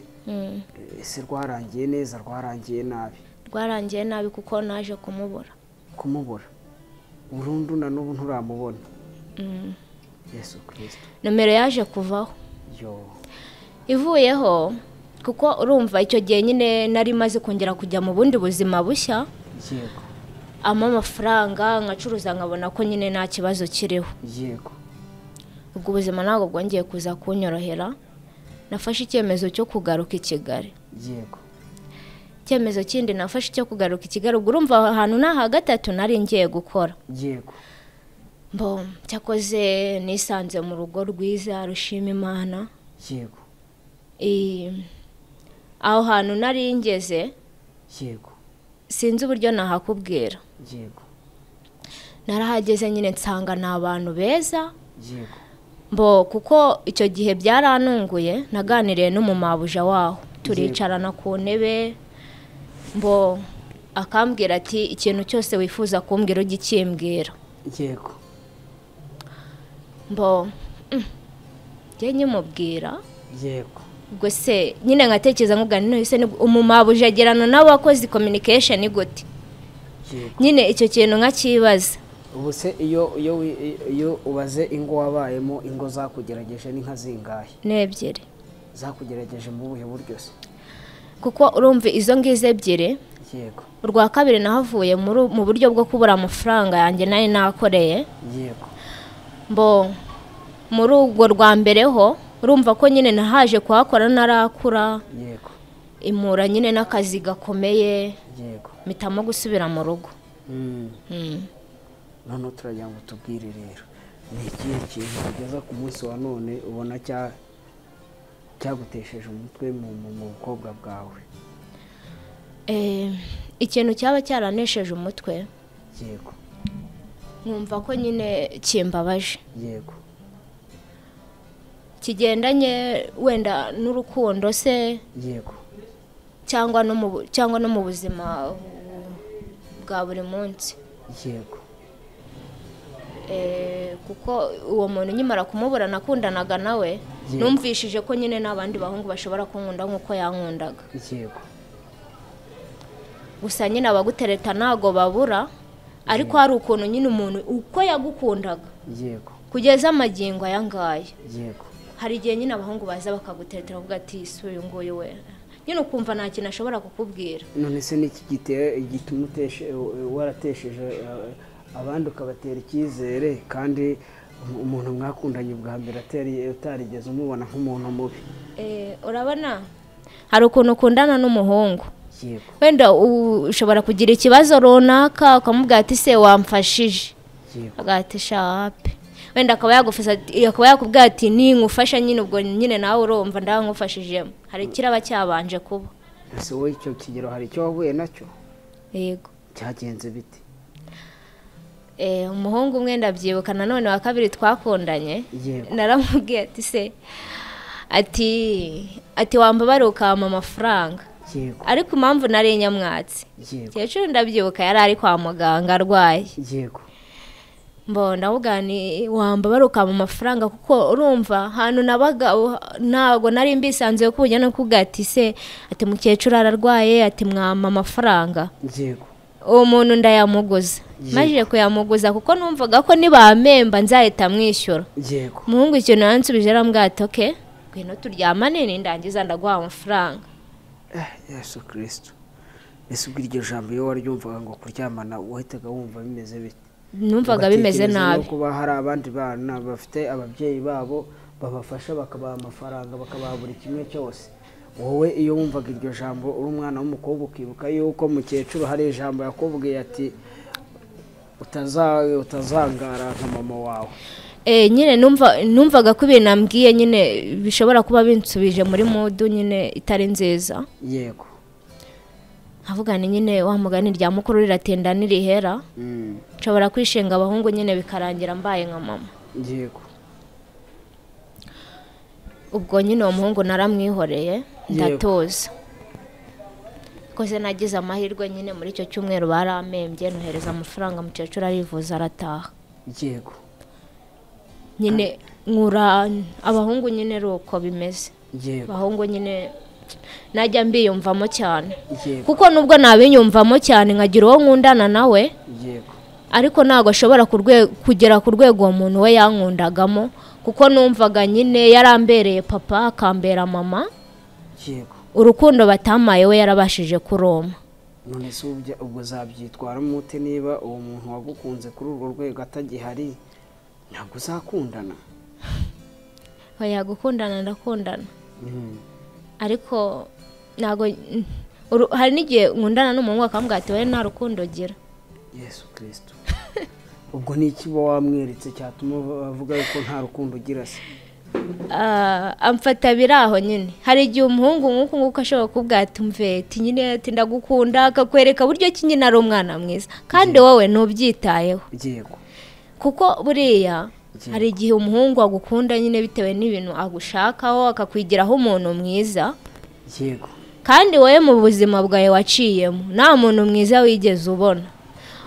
ese rwarangiye neza, rwarangiye nabi? Rwarangiye nabi kuko naje kumubura. Kumubura burundu na n'ubu nturamubona? Yesu Kristo. Nomero yaje kuvaho. Ivuyeho kuko urumva icyo gihe nyine nari maze kongera kujya mu bundi buzima bushya. Yego. Ama amafaranga nkacuruza nkabona ko nyine nta kibazo kiriho. Yego. Ubwo ubuzima ntabwo bwongeye kuza kunyorohera, nafashe icyemezo cyo kugaruka i Kigali. Yego. Icyemezo kindi nafashe cyo kugaruka i Kigali, ubwo urumva ahantu naha gatatu nari ngiye gukora. Yego. Mbo cyakoze nisanze mu rugo rwiza rushima Imana. Yego. Aho hantu nari ngeze. Yego. Sinzi uburyo nahakubwira. Yego. Narahageze nyine nsanga ni abantu beza. Yego. Mbo kuko icyo gihe byaranunguye, naganiriye n'umumabuja waho, turicarana ku ntebe, mbo akambwira ati ikintu cyose wifuza kumbwira ujye ukimbwira. Yego. Mbo njye nyimubwira. Yego. Ubwo se nyine nkatekereza nkubwira none se umumabuja agerana n'abakozi communication gute? Yego. Nyine icyo kintu nkakibaza. Ubu se iyo ubaze ingo wabayemo, ingo zakugerageje ni nka zingahe? Ni ebyiri. Zakugerageje mu buhe buryo se? Kuko urumva izo ngizo ebyiri. Yego. Urwa kabiri nahavuye mu buryo bwo kubura amafaranga yanjye nari nakoreye. Yego. Mbo muri urwo rwa mbere ho urumva ko nyine nahaje kuhakora narakura. Yego. Imura nyine n'akazi gakomeye. Yego. Mpitamo gusubira mu rugo. Noneho turagira ngo tubwire rero, ni ikihe kintu kugeza ku munsi wa none ubona cyagutesheje umutwe mu bukobwa bwawe? Ikintu cyaba cyaranesheje umutwe. Yego. Nkumva ko nyine kimbabaje. Yego. Kigendanye wenda n'urukundo se. Yego. Cyangwa no mu buzima bwa buri munsi. Yego. Kuko uwo muntu nkimara kumubura nakundanaga nawe, numvishije ko nyine n'abandi bahungu bashobora kunkunda nk'uko yankundaga. Yego. Gusa nyine abagutereta ntago babura, ariko hari ukuntu nyine umuntu uko yagukundaga. Yego. Kugeza amagingo aya ngaya. Yego. Hari igihe nyine abahungu baza bakaguteretera bavuga ati si uyu nguyu we. Nyine ukumva nta kintu ashobora kukubwira. None se niki gituma waratesheje abandi ukabatera icyizere kandi umuntu mwakundanye ubwa mbere utarigeze umubona nk'umuntu mubi? Urabona hari ukuntu ukundana n'umuhungu, wenda ushobora kugira ikibazo runaka ukamubwira ati se wamfashije, agahita shape, wenda akaba yakubwira ati ninkufasha nyine, ubwo nyine nawe urumva ndankufashijemo, hari ikiraba cyabanje kuba. Ese wowe icyo kigero hari icyo wahuye nacyo? Yego. Cyagenze bite? Umuhungu umwe ndabyibuka nanone wa kabiri twakundanye, naramubwiye ati se ati wambabare ukampa amafaranga. Ariko impamvu nari nyamwatsi, kecuru ndabyibuka yari ari kwa muganga arwaye. Yego. Mbona ni wambabare ukampa amafaranga, kuko urumva hano nabaga ntago nari mbisanzuye ko ujya no kugati se ati mukecuru ararwaye ati mwampa amafaranga. Yego. Uwo muntu ndayamuguza, majije kuyamuguza kuko numvaga ko nibamemba nzahita mwishyura. Yego. Umuhungu ikintu yansubije arambwira ati okay, ngwino turyamane nindangiza ndaguha amafaranga. Yesu Kristo. Ese ubwo iryo jambo iyo waryumvaga ngo kuryamana wahitaga wumva bimeze bite? Numvaga bimeze nabi. Kuba hari abandi bana bafite ababyeyi babo babafasha bakabaha amafaranga bakabaha buri kimwe cyose, wowe iyo wumvaga iryo jambo uri umwana w'umukobwa ukibuka yuko mukecuru hari ijambo yakubwiye ati utazangara nka mama wawe. Nyine numvaga ko ibintu ambwiye nyine bishobora kuba binsubije muri modu nyine itari nziza. Yego. Nkavuga ni nyine wa mugani rya mukuru riratinda nirihera, nshobora kwishinga abahungu nyine bikarangira mbaye nka mama. Yego. Ubwo nyine uwo muhungu naramwihoreye ndatoza. Koze nagize amahirwe nyine muri icyo cyumweru baramembye nohereza amafaranga mukecuru arivuza arataha. Yego. Nyine nkura abahungu nyine ruko bimeze. Abahungu nyine najya mbiyumvamo cyane, kuko nubwo nabinyumvamo cyane nkagira uwo nkundana nawe, ariko ntago ashobora kugera ku rwego uwo muntu we yankundagamo, kuko numvaga nyine yarambereye papa akambera mama. Urukundo batamaye we yarabashije kuroma. None se ubwo uzabyitwaramo ute niba uwo muntu wagukunze kuri urwo rwego atagihari? Ntabwo uzakundana? Oya, gukundana ndakundana, ariko ntago hari n'igihe nkundana n'umuhungu akambwira ati wowe nta rukundo ugira. Yesu Kristo. Ubwo ni iki uba wamweretse cyatuma avuga ko nta rukundo ugira se? Amfata biraho nyine. Hari igihe umuhungu nk'uku nguku ashobora kukubwira ati mve ati nyine ati ndagukunda, akakwereka buryo ki nyine ari umwana mwiza kandi wowe ntubyitayeho. Yego. Kuko buriya hari igihe umuhungu agukunda nyine bitewe n'ibintu agushakaho akakwigiraho umuntu mwiza. Yego. Kandi wowe mu buzima bwawe waciyemo nta muntu mwiza wigeze ubona.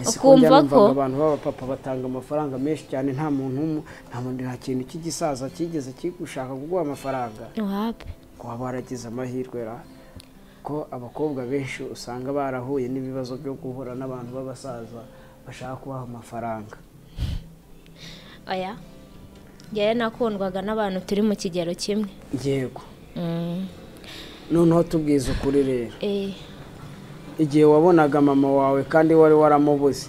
Ukumva ko abantu b'abapapa batanga amafaranga menshi cyane, nta muntu nta kintu cy'igisaza kigeze kigushaka kuguha amafaranga. Wapi? Ko waba waragize amahirwe ra ko abakobwa benshi usanga barahuye n'ibibazo byo guhura n'abantu b'abasaza bashaka kubaha amafaranga. Oya, njyewe nakundwaga n'abantu turi mu kigero kimwe. Yego. Noneho tubwize ukuri rero, igihe wabonaga mama wawe kandi wari waramubuze,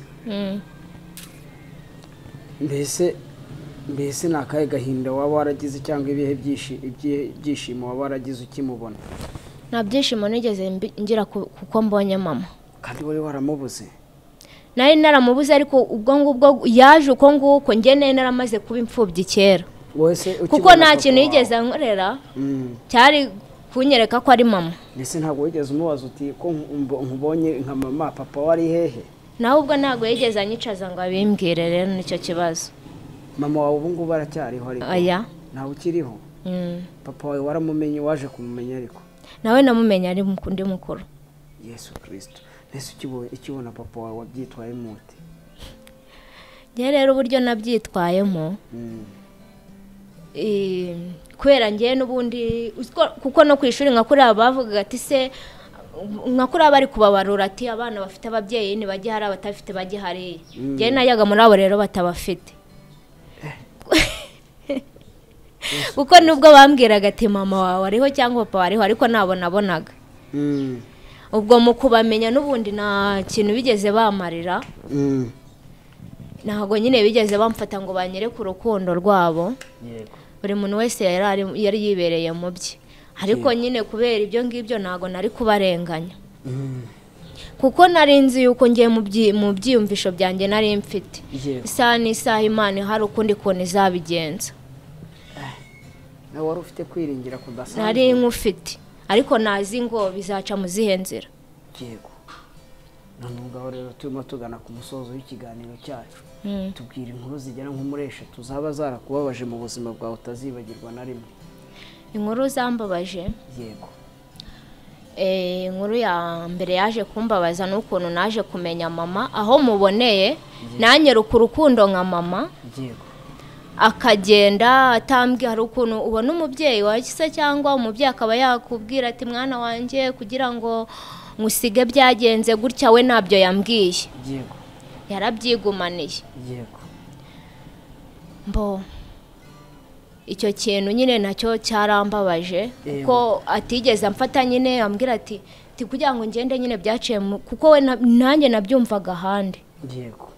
mbese ni akahe gahinda waba waragize cyangwa ibihe byishimo waba waragize ukimubona? Nta byishimo nigeze ngira kuko mbonye mama. Kandi wari waramubuze? Nari naramubuze, ariko ubwo ngubwo yaje uko nguko njye nari naramaze kuba imfubyi kera, kuko nta kintu yigeze ankorera cyari kunyereka ko ari mama. Mbese ntabwo wigeze umubaza uti ko nkubonye nka mama, papa wari hehe? Nawe ubwo ntabwo yigeze anyicaza ngo abimbwire, rero nicyo kibazo. Mama wawe ubu ngubu aracyariho ariko? Oya. Ntawe ukiriho? Papa wawe waramumenye, waje kumumenya ariko? Nawe namumenye ari undi mukuru. Yesu Kristo. Mbese ukibona papa wawe wabyitwayemo ute? Njye rero uburyo nabyitwayemo, kubera njye n'ubundi kuko no ku ishuri nka kuriya bavugaga ati se nka kuriya bari kubabarura ati abana bafite ababyeyi ntibajye hari abatafite bajye hariya. Njye najyaga muri abo rero batabafite, kuko nubwo bambwiraga ati mama wawe ariho cyangwa papa ariho, ariko nabo nabonaga. Ubwo mu kubamenya n'ubundi nta kintu bigeze bamarira. Ntabwo nyine bigeze bamfata ngo banyereke urukundo rwabo. Yego. Buri muntu wese yari yibereye mu bye. Ariko nyine kubera ibyo ngibyo ntabwo nari kubarenganya. Kuko nari nzi yuko ngiye mu byiyumvisho byanjye nari mfite. Isaha n'isaha Imana hari ukundi kuntu izabigenza. Nawe wari ufite kwiringira kudasanzwe. Nari nkufite ariko nazi ngo bizaca mu zihe nzira. Yego. None ubwo rero turimo tugana ku musozo w'ikiganiro cyacu. Tubwira inkuru zigera nko muri 3 zaba zarakubabaje mu buzima bwawe utazibagirwa na rimwe. Inkuru zambabaje? Yego. Inkuru ya mbere yaje kumbabaza n'ukuntu naje kumenya mama aho muboneye nanyeruka urukundo nka mama. Yego. Akagenda atambwiye. Hari ukuntu ubona umubyeyi wakise cyangwa umubyeyi akaba yakubwira ati mwana wanjye kugira ngo musige byagenze gutya, we ntabyo yambwiye. Yego. Yarabyigumaniye. Yego. Mbo icyo kintu nyine nacyo cyarambabaje kuko atigeze amfata nyine ambwira ati kugira ngo ngende nyine byaciye kuko we nanjye nabyumvaga ahandi. Yego.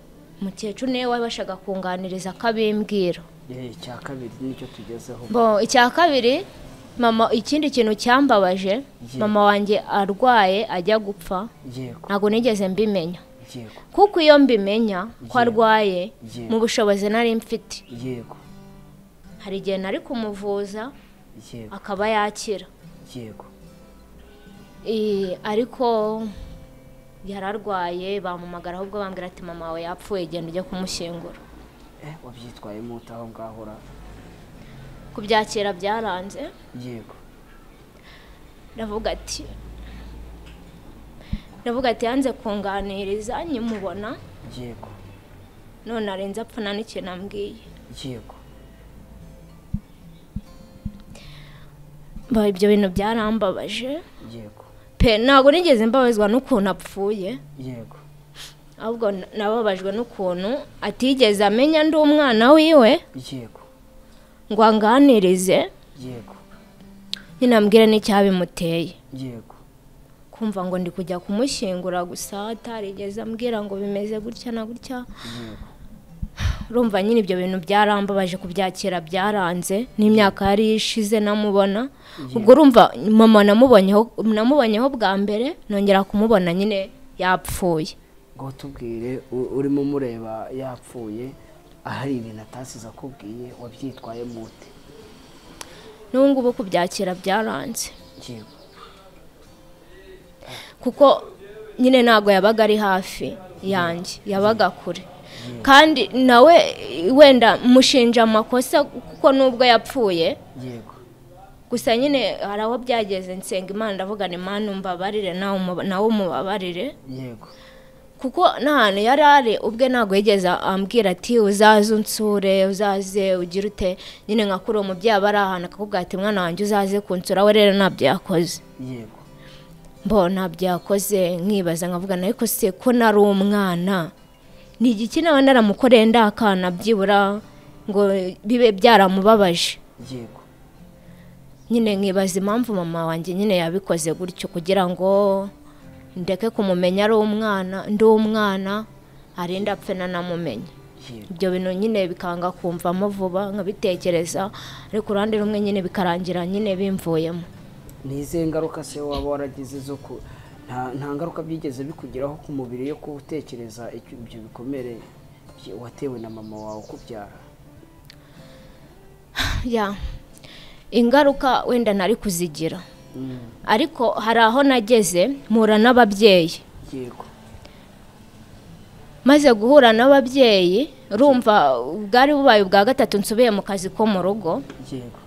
Mukecuru niwe wabashaga kunganiriza akabimbwira. Icya kabiri nicyo tugezeho. Bo icya kabiri mama, ikindi kintu cyambabaje, mama wanjye arwaye ajya gupfa. Ntabwo nigeze mbimenya. Kuko iyo mbimenya ko arwaye mu bushobozi nari mfite. Yego. Hari igihe nari kumuvuza akaba yakira. Yego. Ariko yararwaye bamumagara ahubwo bambwira ati mama wawe yapfuye genda ujye kumushyingura. Wabyitwayemo ute aho ngaho ra? Kubyakira byaranze. Yego. Ndavuga ati yanze kunganiriza nyimubona. Yego. None arenze apfa nta n'ikintu ambwiye. Yego. Ba ibyo bintu byarambabaje. Yego. Pe ntabwo nigeze mbabazwa n'ukuntu apfuye. Yego. Ahubwo nababajwe n'ukuntu atigeze amenya ndi umwana wiwe. Yego. Ngo anganirize. Yego. Nyine ambwire n'icyabimuteye. Yego. Kumva ngo ndi kujya kumushyingura gusa atarigeze ambwira ngo bimeze gutya na gutya. Yego. Urumva nyine ibyo bintu byarambabaje kubyakira byaranze n'imyaka yari ishize namubona. Ubwo urumva mama namubonyeho bwa mbere nongera kumubona nyine yapfuye. Ngo tubwire urimo mureba yapfuye ahari ibintu atasize akubwiye wabyitwaye mute? N'ubu ngubu kubyakira byaranze. Yego. Kuko nyine ntabwo yabaga ari hafi yanjye, yabaga kure. Kandi nawe wenda mushinja amakosa kuko nubwo yapfuye. Yego. Gusa nyine hari aho byageze nsenga Imana ndavuga ni Imana umbabarire nawe umubabarire. Yego. Kuko n'ahantu yari ari ubwe ntabwo yigeze ambwira ati uzaze unsure, uzaze ugire ute, nyine nka kuri uwo mubyeyi aba ari ahantu akakubwira ati mwana wanjye uzaze kunsura, we rero ntabyo yakoze. Yego. Mbo ntabyo yakoze nkibaza nkavuga ariko se ko nari umwana ni igiki nawe naramukoreye ndakana byibura ngo bibe byaramubabaje. Yego. Nyine nkibaza impamvu mama wanjye nyine yabikoze gutyo kugira ngo ndeke kumumenya ari umwana, ndi umwana arinda apfe nanamumenya. Ibyo bintu nyine bikanga kumvamo vuba nkabitekereza, ariko uruhande rumwe nyine bikarangira nyine bimvuyemo. Ni izihe ngaruka se waba waragize zo ku nta ngaruka byigeze bikugeraho ku mubiri yo kutekereza ibyo bikomere watewe na mama wawe ukubyara? Ya ingaruka wenda nari kuzigira. Ariko hari aho nageze mpura n'ababyeyi. Yego. Maze guhura n'ababyeyi urumva bwari bubaye ubwa gatatu nsubiye mu kazi ko mu rugo. Yego.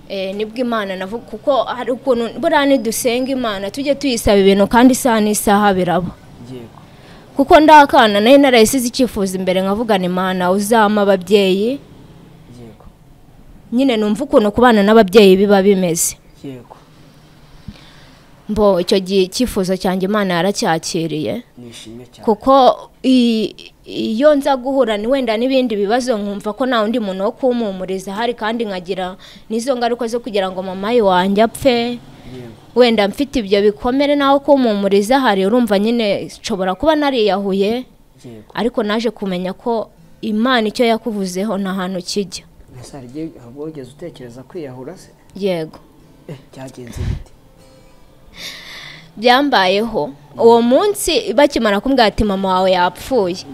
Nibwo Imana navuga kuko hari ukuntu buriya nidusenga Imana tujye tuyisaba ibintu kandi isaha n'isaha biraba. Yego. Kuko ndakana nari narayisize icyifuzo imbere nkavuga ni Imana uzampa ababyeyi. Yego. Nyine numva ukuntu kubana n'ababyeyi biba bimeze. Yego. Mbo icyo gihe icyifuzo cyanjye Imana yaracyakiriye. Nishimye cyane. Kuko iyo nza guhura ni wenda n'ibindi bibazo nkumva ko nta undi muntu wo kumpumuriza hari, kandi nkagira n'izo ngaruka zo kugira ngo mama wanjye apfe. Wenda mfite ibyo bikomere naho kumpumuriza hari, urumva nyine nshobora kuba nariyahuye, ariko naje kumenya ko Imana icyo yakuvuzeho nta hantu kijya. Mbese hari igihe wigeze utekereza kwiyahura se? Yego. Byagenze bite? Byambayeho uwo munsi bakimara kumbwira ati mama wawe yapfuye,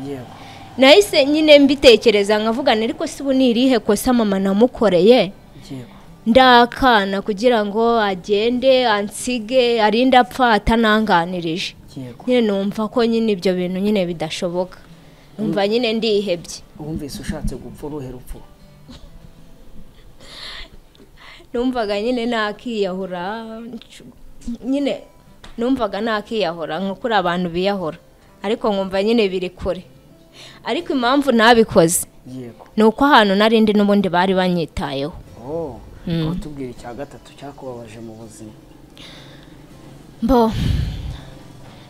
nahise nyine mbitekereza nkavuga ariko se ubu ni irihe kosa mama namukoreye ndakana kugira ngo agende ansige arinde apfa atananganirije. Nyine numva ko nyine ibyo bintu nyine bidashoboka, numva nyine ndihebye. Wumvise ushatse gupfa uruhe rupfu? Numvaga nyine nakiyahura, nyine numvaga nakiyahura nko kuri abantu biyahura, ariko nkumva nyine biri kure. Ariko impamvu nabikoze ni uko ahantu narindi n'ubundi bari banyitayeho. Aho tubwira icya gatatu cyakubabaje mu buzima. Mbo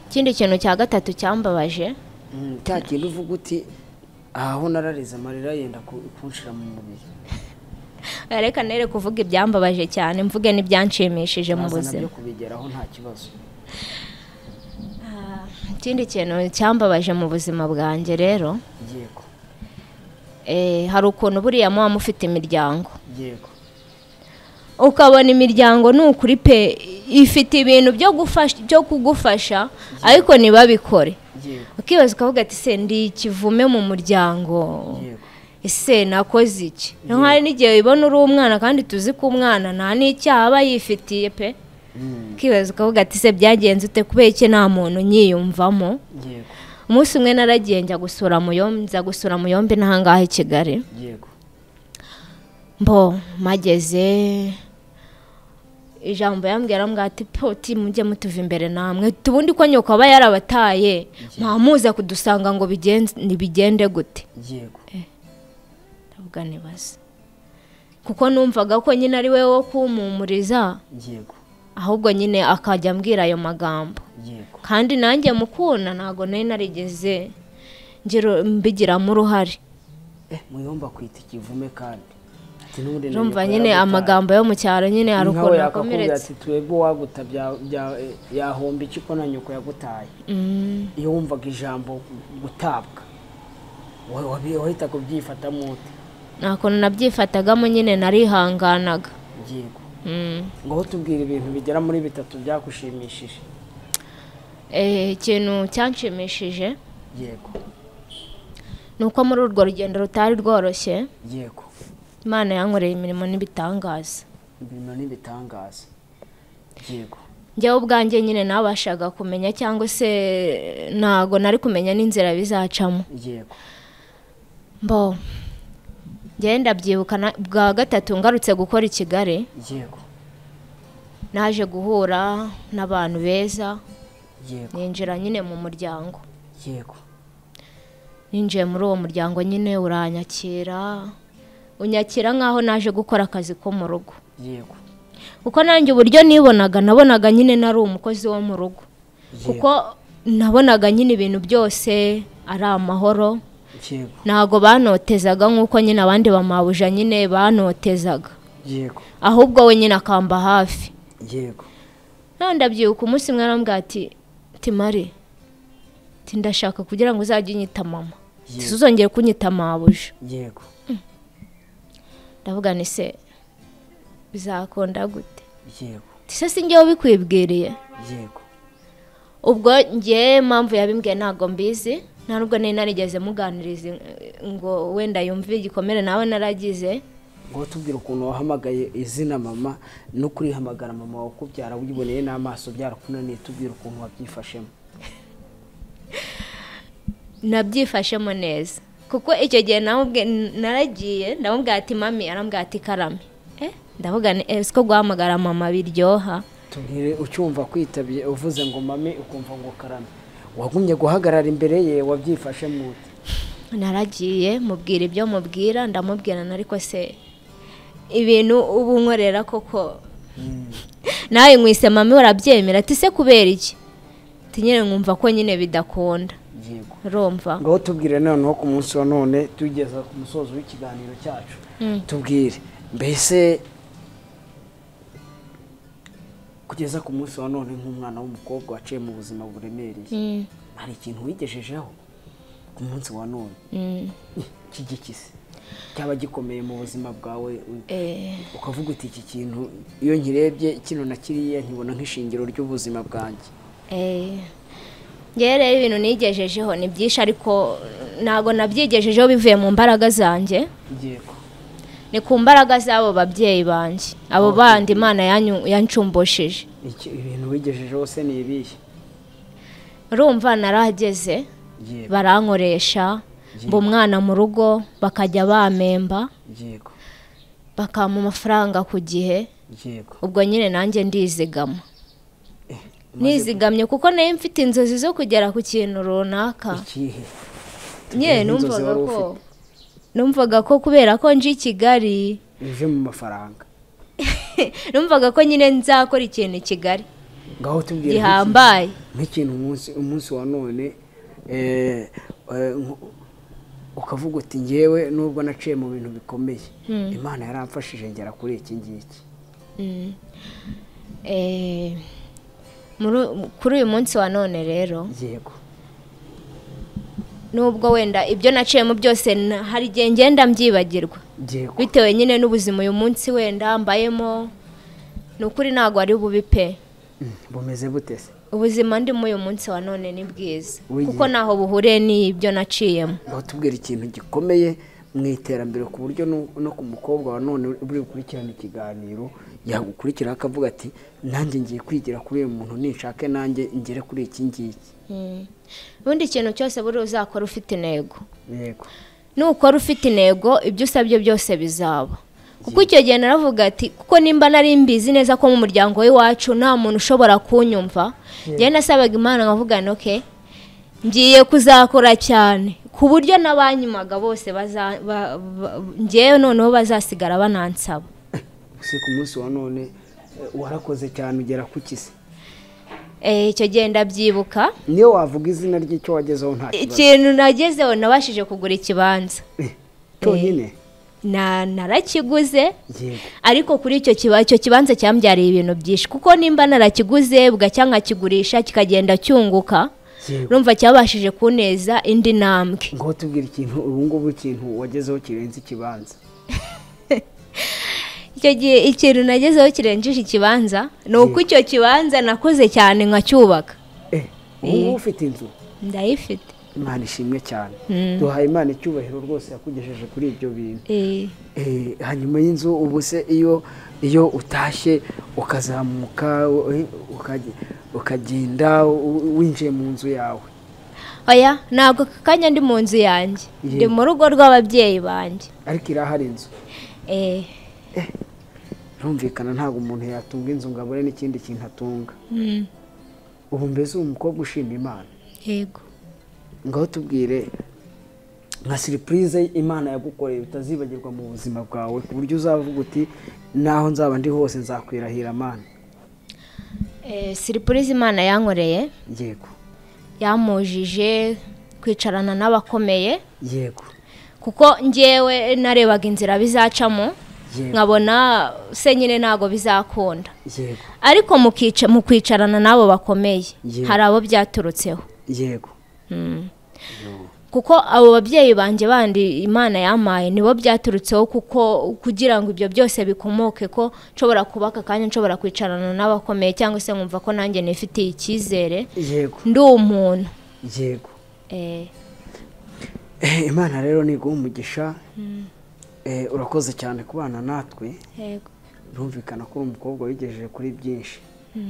ikindi kintu cya gatatu cyambabaje, cya kintu uvuga uti aho nararize amarira yenda kunshira mu mubiri. Reka nere kuvuga ibyambabaje cyane, mvuge n'ibyanshimishije mu buzima. Nabyo kubigeraho nta kibazo. Ikindi kintu cyambabaje mu buzima bwanjye rero, yego, hari ukuntu buriya muba mufite imiryango, yego, ukabona imiryango ni ukuri pe ifite ibintu byo gufasha, byo kugufasha, ariko ntibabikore. Ukibaza ukavuga ati se ndi ikivume mu muryango, ese nakoze iki? Hari n'igihe wibona uri umwana kandi tuzi ko umwana nta n'icyaha aba yifitiye pe. Ukibaza ukavuga ati se byagenze ute, kubera iki nta muntu nyiyumvamo? Umunsi umwe naragiye njya gusura Muyombi, nza gusura Muyombi n'ahangaha i Kigali. Mbo mageze ijambo yambwira arambwira ati poti mujye mutuva imbere namwe, tubundi ko nyoko aba yarabataye mwamuza kudusanga ngo bigende gute? Ndavuga nibaza, kuko numvaga ko nyine ari we wo kumpumuriza, ahubwo nyine akajya ambwira ayo magambo. Kandi nanjye mukunda ntago nari narigeze mbigiramo uruhare. Muyomba kwita ikivume kandi urumva nyine amagambo yo mu cyaro nyine hari ukuntu akomeretse. Ati twebwe waguta yahomba iki ko na nyoko yagutaye? Iyo wumvaga ijambo gutabwa wahita kubyifatamo ute? Nta kuntu nabyifatagamo nyine, narihanganaga. Yego. Ngaho tubwira ibintu bigera muri bitatu byagushimishije. Ikintu cyanshimishije, yego, ni uko muri urwo rugendo rutari rworoshye, yego, Imana yankoreye imirimo n'ibitangaza. Imirimo n'ibitangaza. Yego. Njyewe ubwanjye nyine nabashaga kumenya cyangwa se ntago nari kumenya n'inzira bizacamo. Yego. Mbo njyewe ndabyibuka bwa gatatu ngarutse gukora i Kigali. Yego. Naje guhura n'abantu beza. Yego. Ninjira nyine mu muryango. Yego. Ninjiye muri uwo muryango nyine uranyakira, unyakira nkaho naje gukora akazi ko mu rugo. Yego. Kuko nanjye uburyo nibonaga, nabonaga nyine nari umukozi wo mu rugo. Kuko nabonaga nyine ibintu byose ari amahoro. Yego. Ntago banotezaga nkuko nyine abandi bamabuja nyine banotezaga. Yego. Ahubwo we nyine akamba hafi. Yego. Ndabyibuka umunsi umwe arambwira ati Mari, ndashaka kugira ngo uzajye unyita mama, uzongere kunyita mabuja. Yego. Ndavuga ni se bizakunda gute? Yego. Se sinjye ubikwibwiriye? Yego. Ubwo njye mpamvu yabimbwiye ntago mbizi, nta nubwo nari narigeze muganiriza ngo wenda yumve igikomere nawe naragize. Ngo tubwire ukuntu wahamagaye izina mama no kurihamagara mama wakubyara wiboneye n'amaso byarakunaniye, tubwire ukuntu wabyifashemo. Nabyifashemo neza kuko icyo gihe naragiye ndamubwira ati mami, arambwira ati karame. Ndavuga ni siko guhamagara mama biryoha. Tubwire ucyumva kwitabye uvuze ngo mami ukumva ngo karame, wagumye guhagarara imbere ye wabyifashemo ute? Naragiye mubwira ibyo mubwira, ndamubwira ariko se ibintu ubu nkorera koko nawe nkwise mami urabyemera? Ati se kubera iki? Ati nyine nkumva ko nyine bidakunda. Yego. Urumva? Ngaho tubwire noneho ku munsi wa none tugeza ku musozo w'ikiganiro cyacu, tubwire mbese Kugeza ku munsi wa none nk'umwana w'umukobwa waciye mu buzima buremereye, hari ikintu wigejejeho ku munsi wa none kigikise cyaba gikomeye mu buzima bwawe, ukavuga uti iki kintu iyo nkirebye kino na kiriya nkibona nk'ishingiro ry'ubuzima bwanjye? Ngewe rero ibintu nigejejeho ni byinshi, ariko ntabwo nabyigejejeho bivuye mu mbaraga zanjye. Yego. Ni ku mbaraga z'abo babyeyi banjye, abo bandi Imana yancumbushije. Ibintu wigejejeho se ni ibihe? Urumva narahageze barankoresha, mba umwana mu rugo bakajya bamemba, yego, bakampa amafaranga ku gihe. Yego. Ubwo nyine nanjye ndizigama, nizigamye kuko nayo mfite inzozi zo kugera ku kintu runaka. Ikihe? Nyine numvaga ko kubera ko nje i Kigali uje mu mafaranga, numvaga ko nyine nzakora ikintu i Kigali ngaho tubwire gihambaye, nk'ikintu umunsi wa none ukavuga uti ngewe nubwo naciye mu bintu bikomeye, Imana yaramfashije ngera kuri iki ngiki. Kuri uyu munsi wa none rero, yego, nubwo wenda ibyo naciyemo byose hari igihe ngenda mbyibagirwa bitewe nyine n'ubuzima uyu munsi wenda mbayemo, ni ukuri ntabwo ari bubi pe. Bumeze bute se? Ubuzima ndimo uyu munsi wa none ni bwiza kuko naho buhuriye n'ibyo naciyemo. Ngaho tubwira ikintu gikomeye mu iterambere ku buryo no ku mukobwa wa none uri gukurikirana ikiganiro yagukurikira akavuga ati nanjye ngiye kwigira kuri uyu muntu, ninshake nanjye ngere kuri iki ngiki. Ubundi ikintu cyose buri uzakora ufite intego. Yego. Nukora ufite intego ibyo usabye byose bizaba. Kuko icyo gihe naravuga ati kuko nimba nari mbizi neza ko mu muryango w'iwacu nta muntu ushobora kunyumva, njyewe nasabaga Imana nkavuga nti okay, ngiye kuzakora cyane ku buryo n'abanyumaga bose ngewe noneho bazasigara banansaba. Si ku munsi wa none warakoze cyane ugera ku kisi? Icyo gihe ndabyibuka. Niyo wavuga izina ry'icyo wagezeho nta kibazo. Ikintu nagezeho nabashije kugura ikibanza cyonyine. Narakiguze, ariko kuri icyo kibanza cyambyariye ibintu byinshi, kuko nimba narakiguze bugacya nkakigurisha kikagenda cyunguka, urumva cyabashije kuneza indi ntambwe. Ngo tubwire ikintu ubu ngubu ikintu wagezeho kirenze ikibanza. Icyo gihe ikintu nagezeho kirengeje ikibanza ni uko icyo kibanza nakoze cyane nkacyubaka. Ubu ufite inzu? Ndayifite. Imana ishimwe cyane. Duhaye Imana icyubahiro rwose yakugejeje kuri ibyo bintu. Hanyuma y'inzu ubu se iyo utashye ukazamuka ukagenda winjiye mu nzu yawe? Oya, ntabwo aka kanya ndi mu nzu yanjye, ndi mu rugo rw'ababyeyi banjye. Ariko irahari inzu? Birumvikana ntabwo umuntu yatunga inzu ngo abure n'ikindi kintu atunga. Ubu mbese uwo mukobwa ushima Imana? Yego. Ngaho tubwire nka surprise Imana yagukoreye utazibagirwa mu buzima bwawe, ku buryo uzavuga uti naho nzaba ndi hose nzakwirahira Imana. Surprise Imana yankoreye, yego, yamujije kwicarana n'abakomeye. Yego. Kuko ngewe narebaga inzira bizacamo nkabona se nyine ntago bizakunda. Yego. Ariko mu kwicarana n'abo bakomeye hari abo byaturutseho. Yego. Kuko abo babyeyi banjye bandi Imana yamaye nibo byaturutseho, kuko kugira ngo ibyo byose bikomoke ko nshobora kubaka kandi nshobora kwicarana n'abakomeye cyangwa se nkumva ko nanjye nifitiye icyizere. Yego. Ndi umuntu. Yego. Imana rero niguha umugisha. Urakoze cyane kubana natwe. Yego. Birumvikana ko uri umukobwa wigejeje kuri byinshi.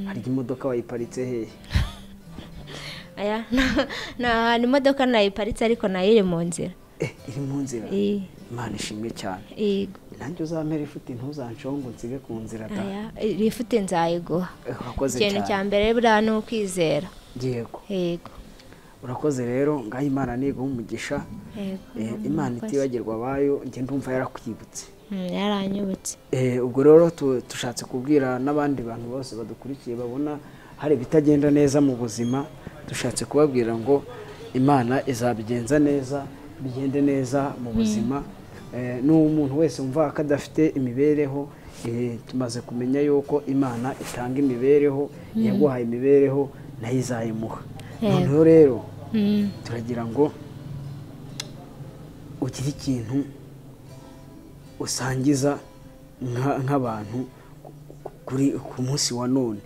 Hari imodoka wayiparitse hehe? Aya, na imodoka nayiparitse ariko nayo iri mu nzira. Iri mu nzira? Imana ishimwe cyane. Yego. Nanjye uzampera ifuti ntuzansheho ngo nsige ku nzira da. Aya, ifuti nzayiguha. Urakoze cyane. Ikintu cya mbere buriya ni ukwizera. Yego. Yego. Urakoze rero, ngaho Imana niguha umugisha. Imana itibagirwa abayo, njye ndumva yarakwibutse. Yaranyibutse. Ubwo rero tushatse kubwira n'abandi bantu bose badukurikiye babona hari ibitagenda neza mu buzima, dushatse kubabwira ngo Imana izabigenza neza, bigende neza mu buzima. N'umuntu wese wumva ko adafite imibereho, Tumaze kumenya yuko Imana itanga imibereho, yaguhaye imibereho nayo izayimuha. Noneho rero turagira ngo ugire ikintu usangiza nk'abantu ku munsi wa none,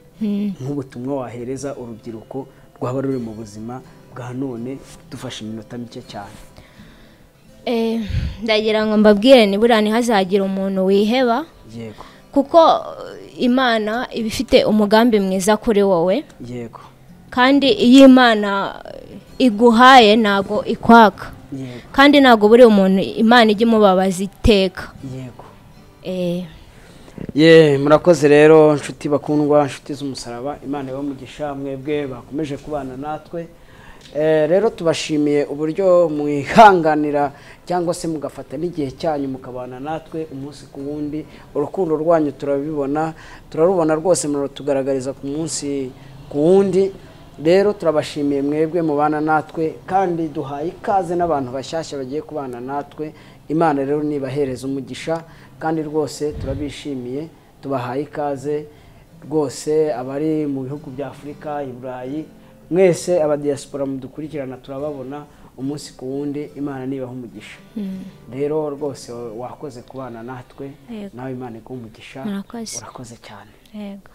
nk'ubutumwa wahereza urubyiruko rwaba ruri mu buzima bwa none. Dufashe iminota mike cyane. Ndagira ngo mbabwire nibura ntihazagira umuntu wiheba. Yego. Kuko Imana iba ifite umugambi mwiza kuri wowe. Yego. Kandi iyo Imana iguhaye ntago ikwaka. Yego. Kandi ntago buri umuntu Imana ijya imubabaza iteka. Yego. Ye, murakoze rero nshuti bakundwa, nshuti z'umusaraba, Imana ibamugisha mwebwe bakomeje kubana natwe. Rero tubashimiye uburyo mwihanganira cyangwa se mugafata n'igihe cyanyu mukabana natwe umunsi ku wundi. Urukundo rwanyu turabibona, turarubona rwose, muratugaragariza ku munsi ku wundi. Rero turabashimiye mwebwe mubana natwe, kandi duhaye ikaze n'abantu bashyashya bagiye kubana natwe. Imana rero nibahereza umugisha, kandi rwose turabishimiye, tubahaye ikaze rwose. Abari mu bihugu bya Afurika, i Burayi, mwese abadiaspora mudukurikirana turababona umunsi ku wundi. Imana nibaha umugisha. Rero rwose wakoze kubana natwe, nawe Imana iguhe umugisha. Murakoze. Urakoze cyane. Yego.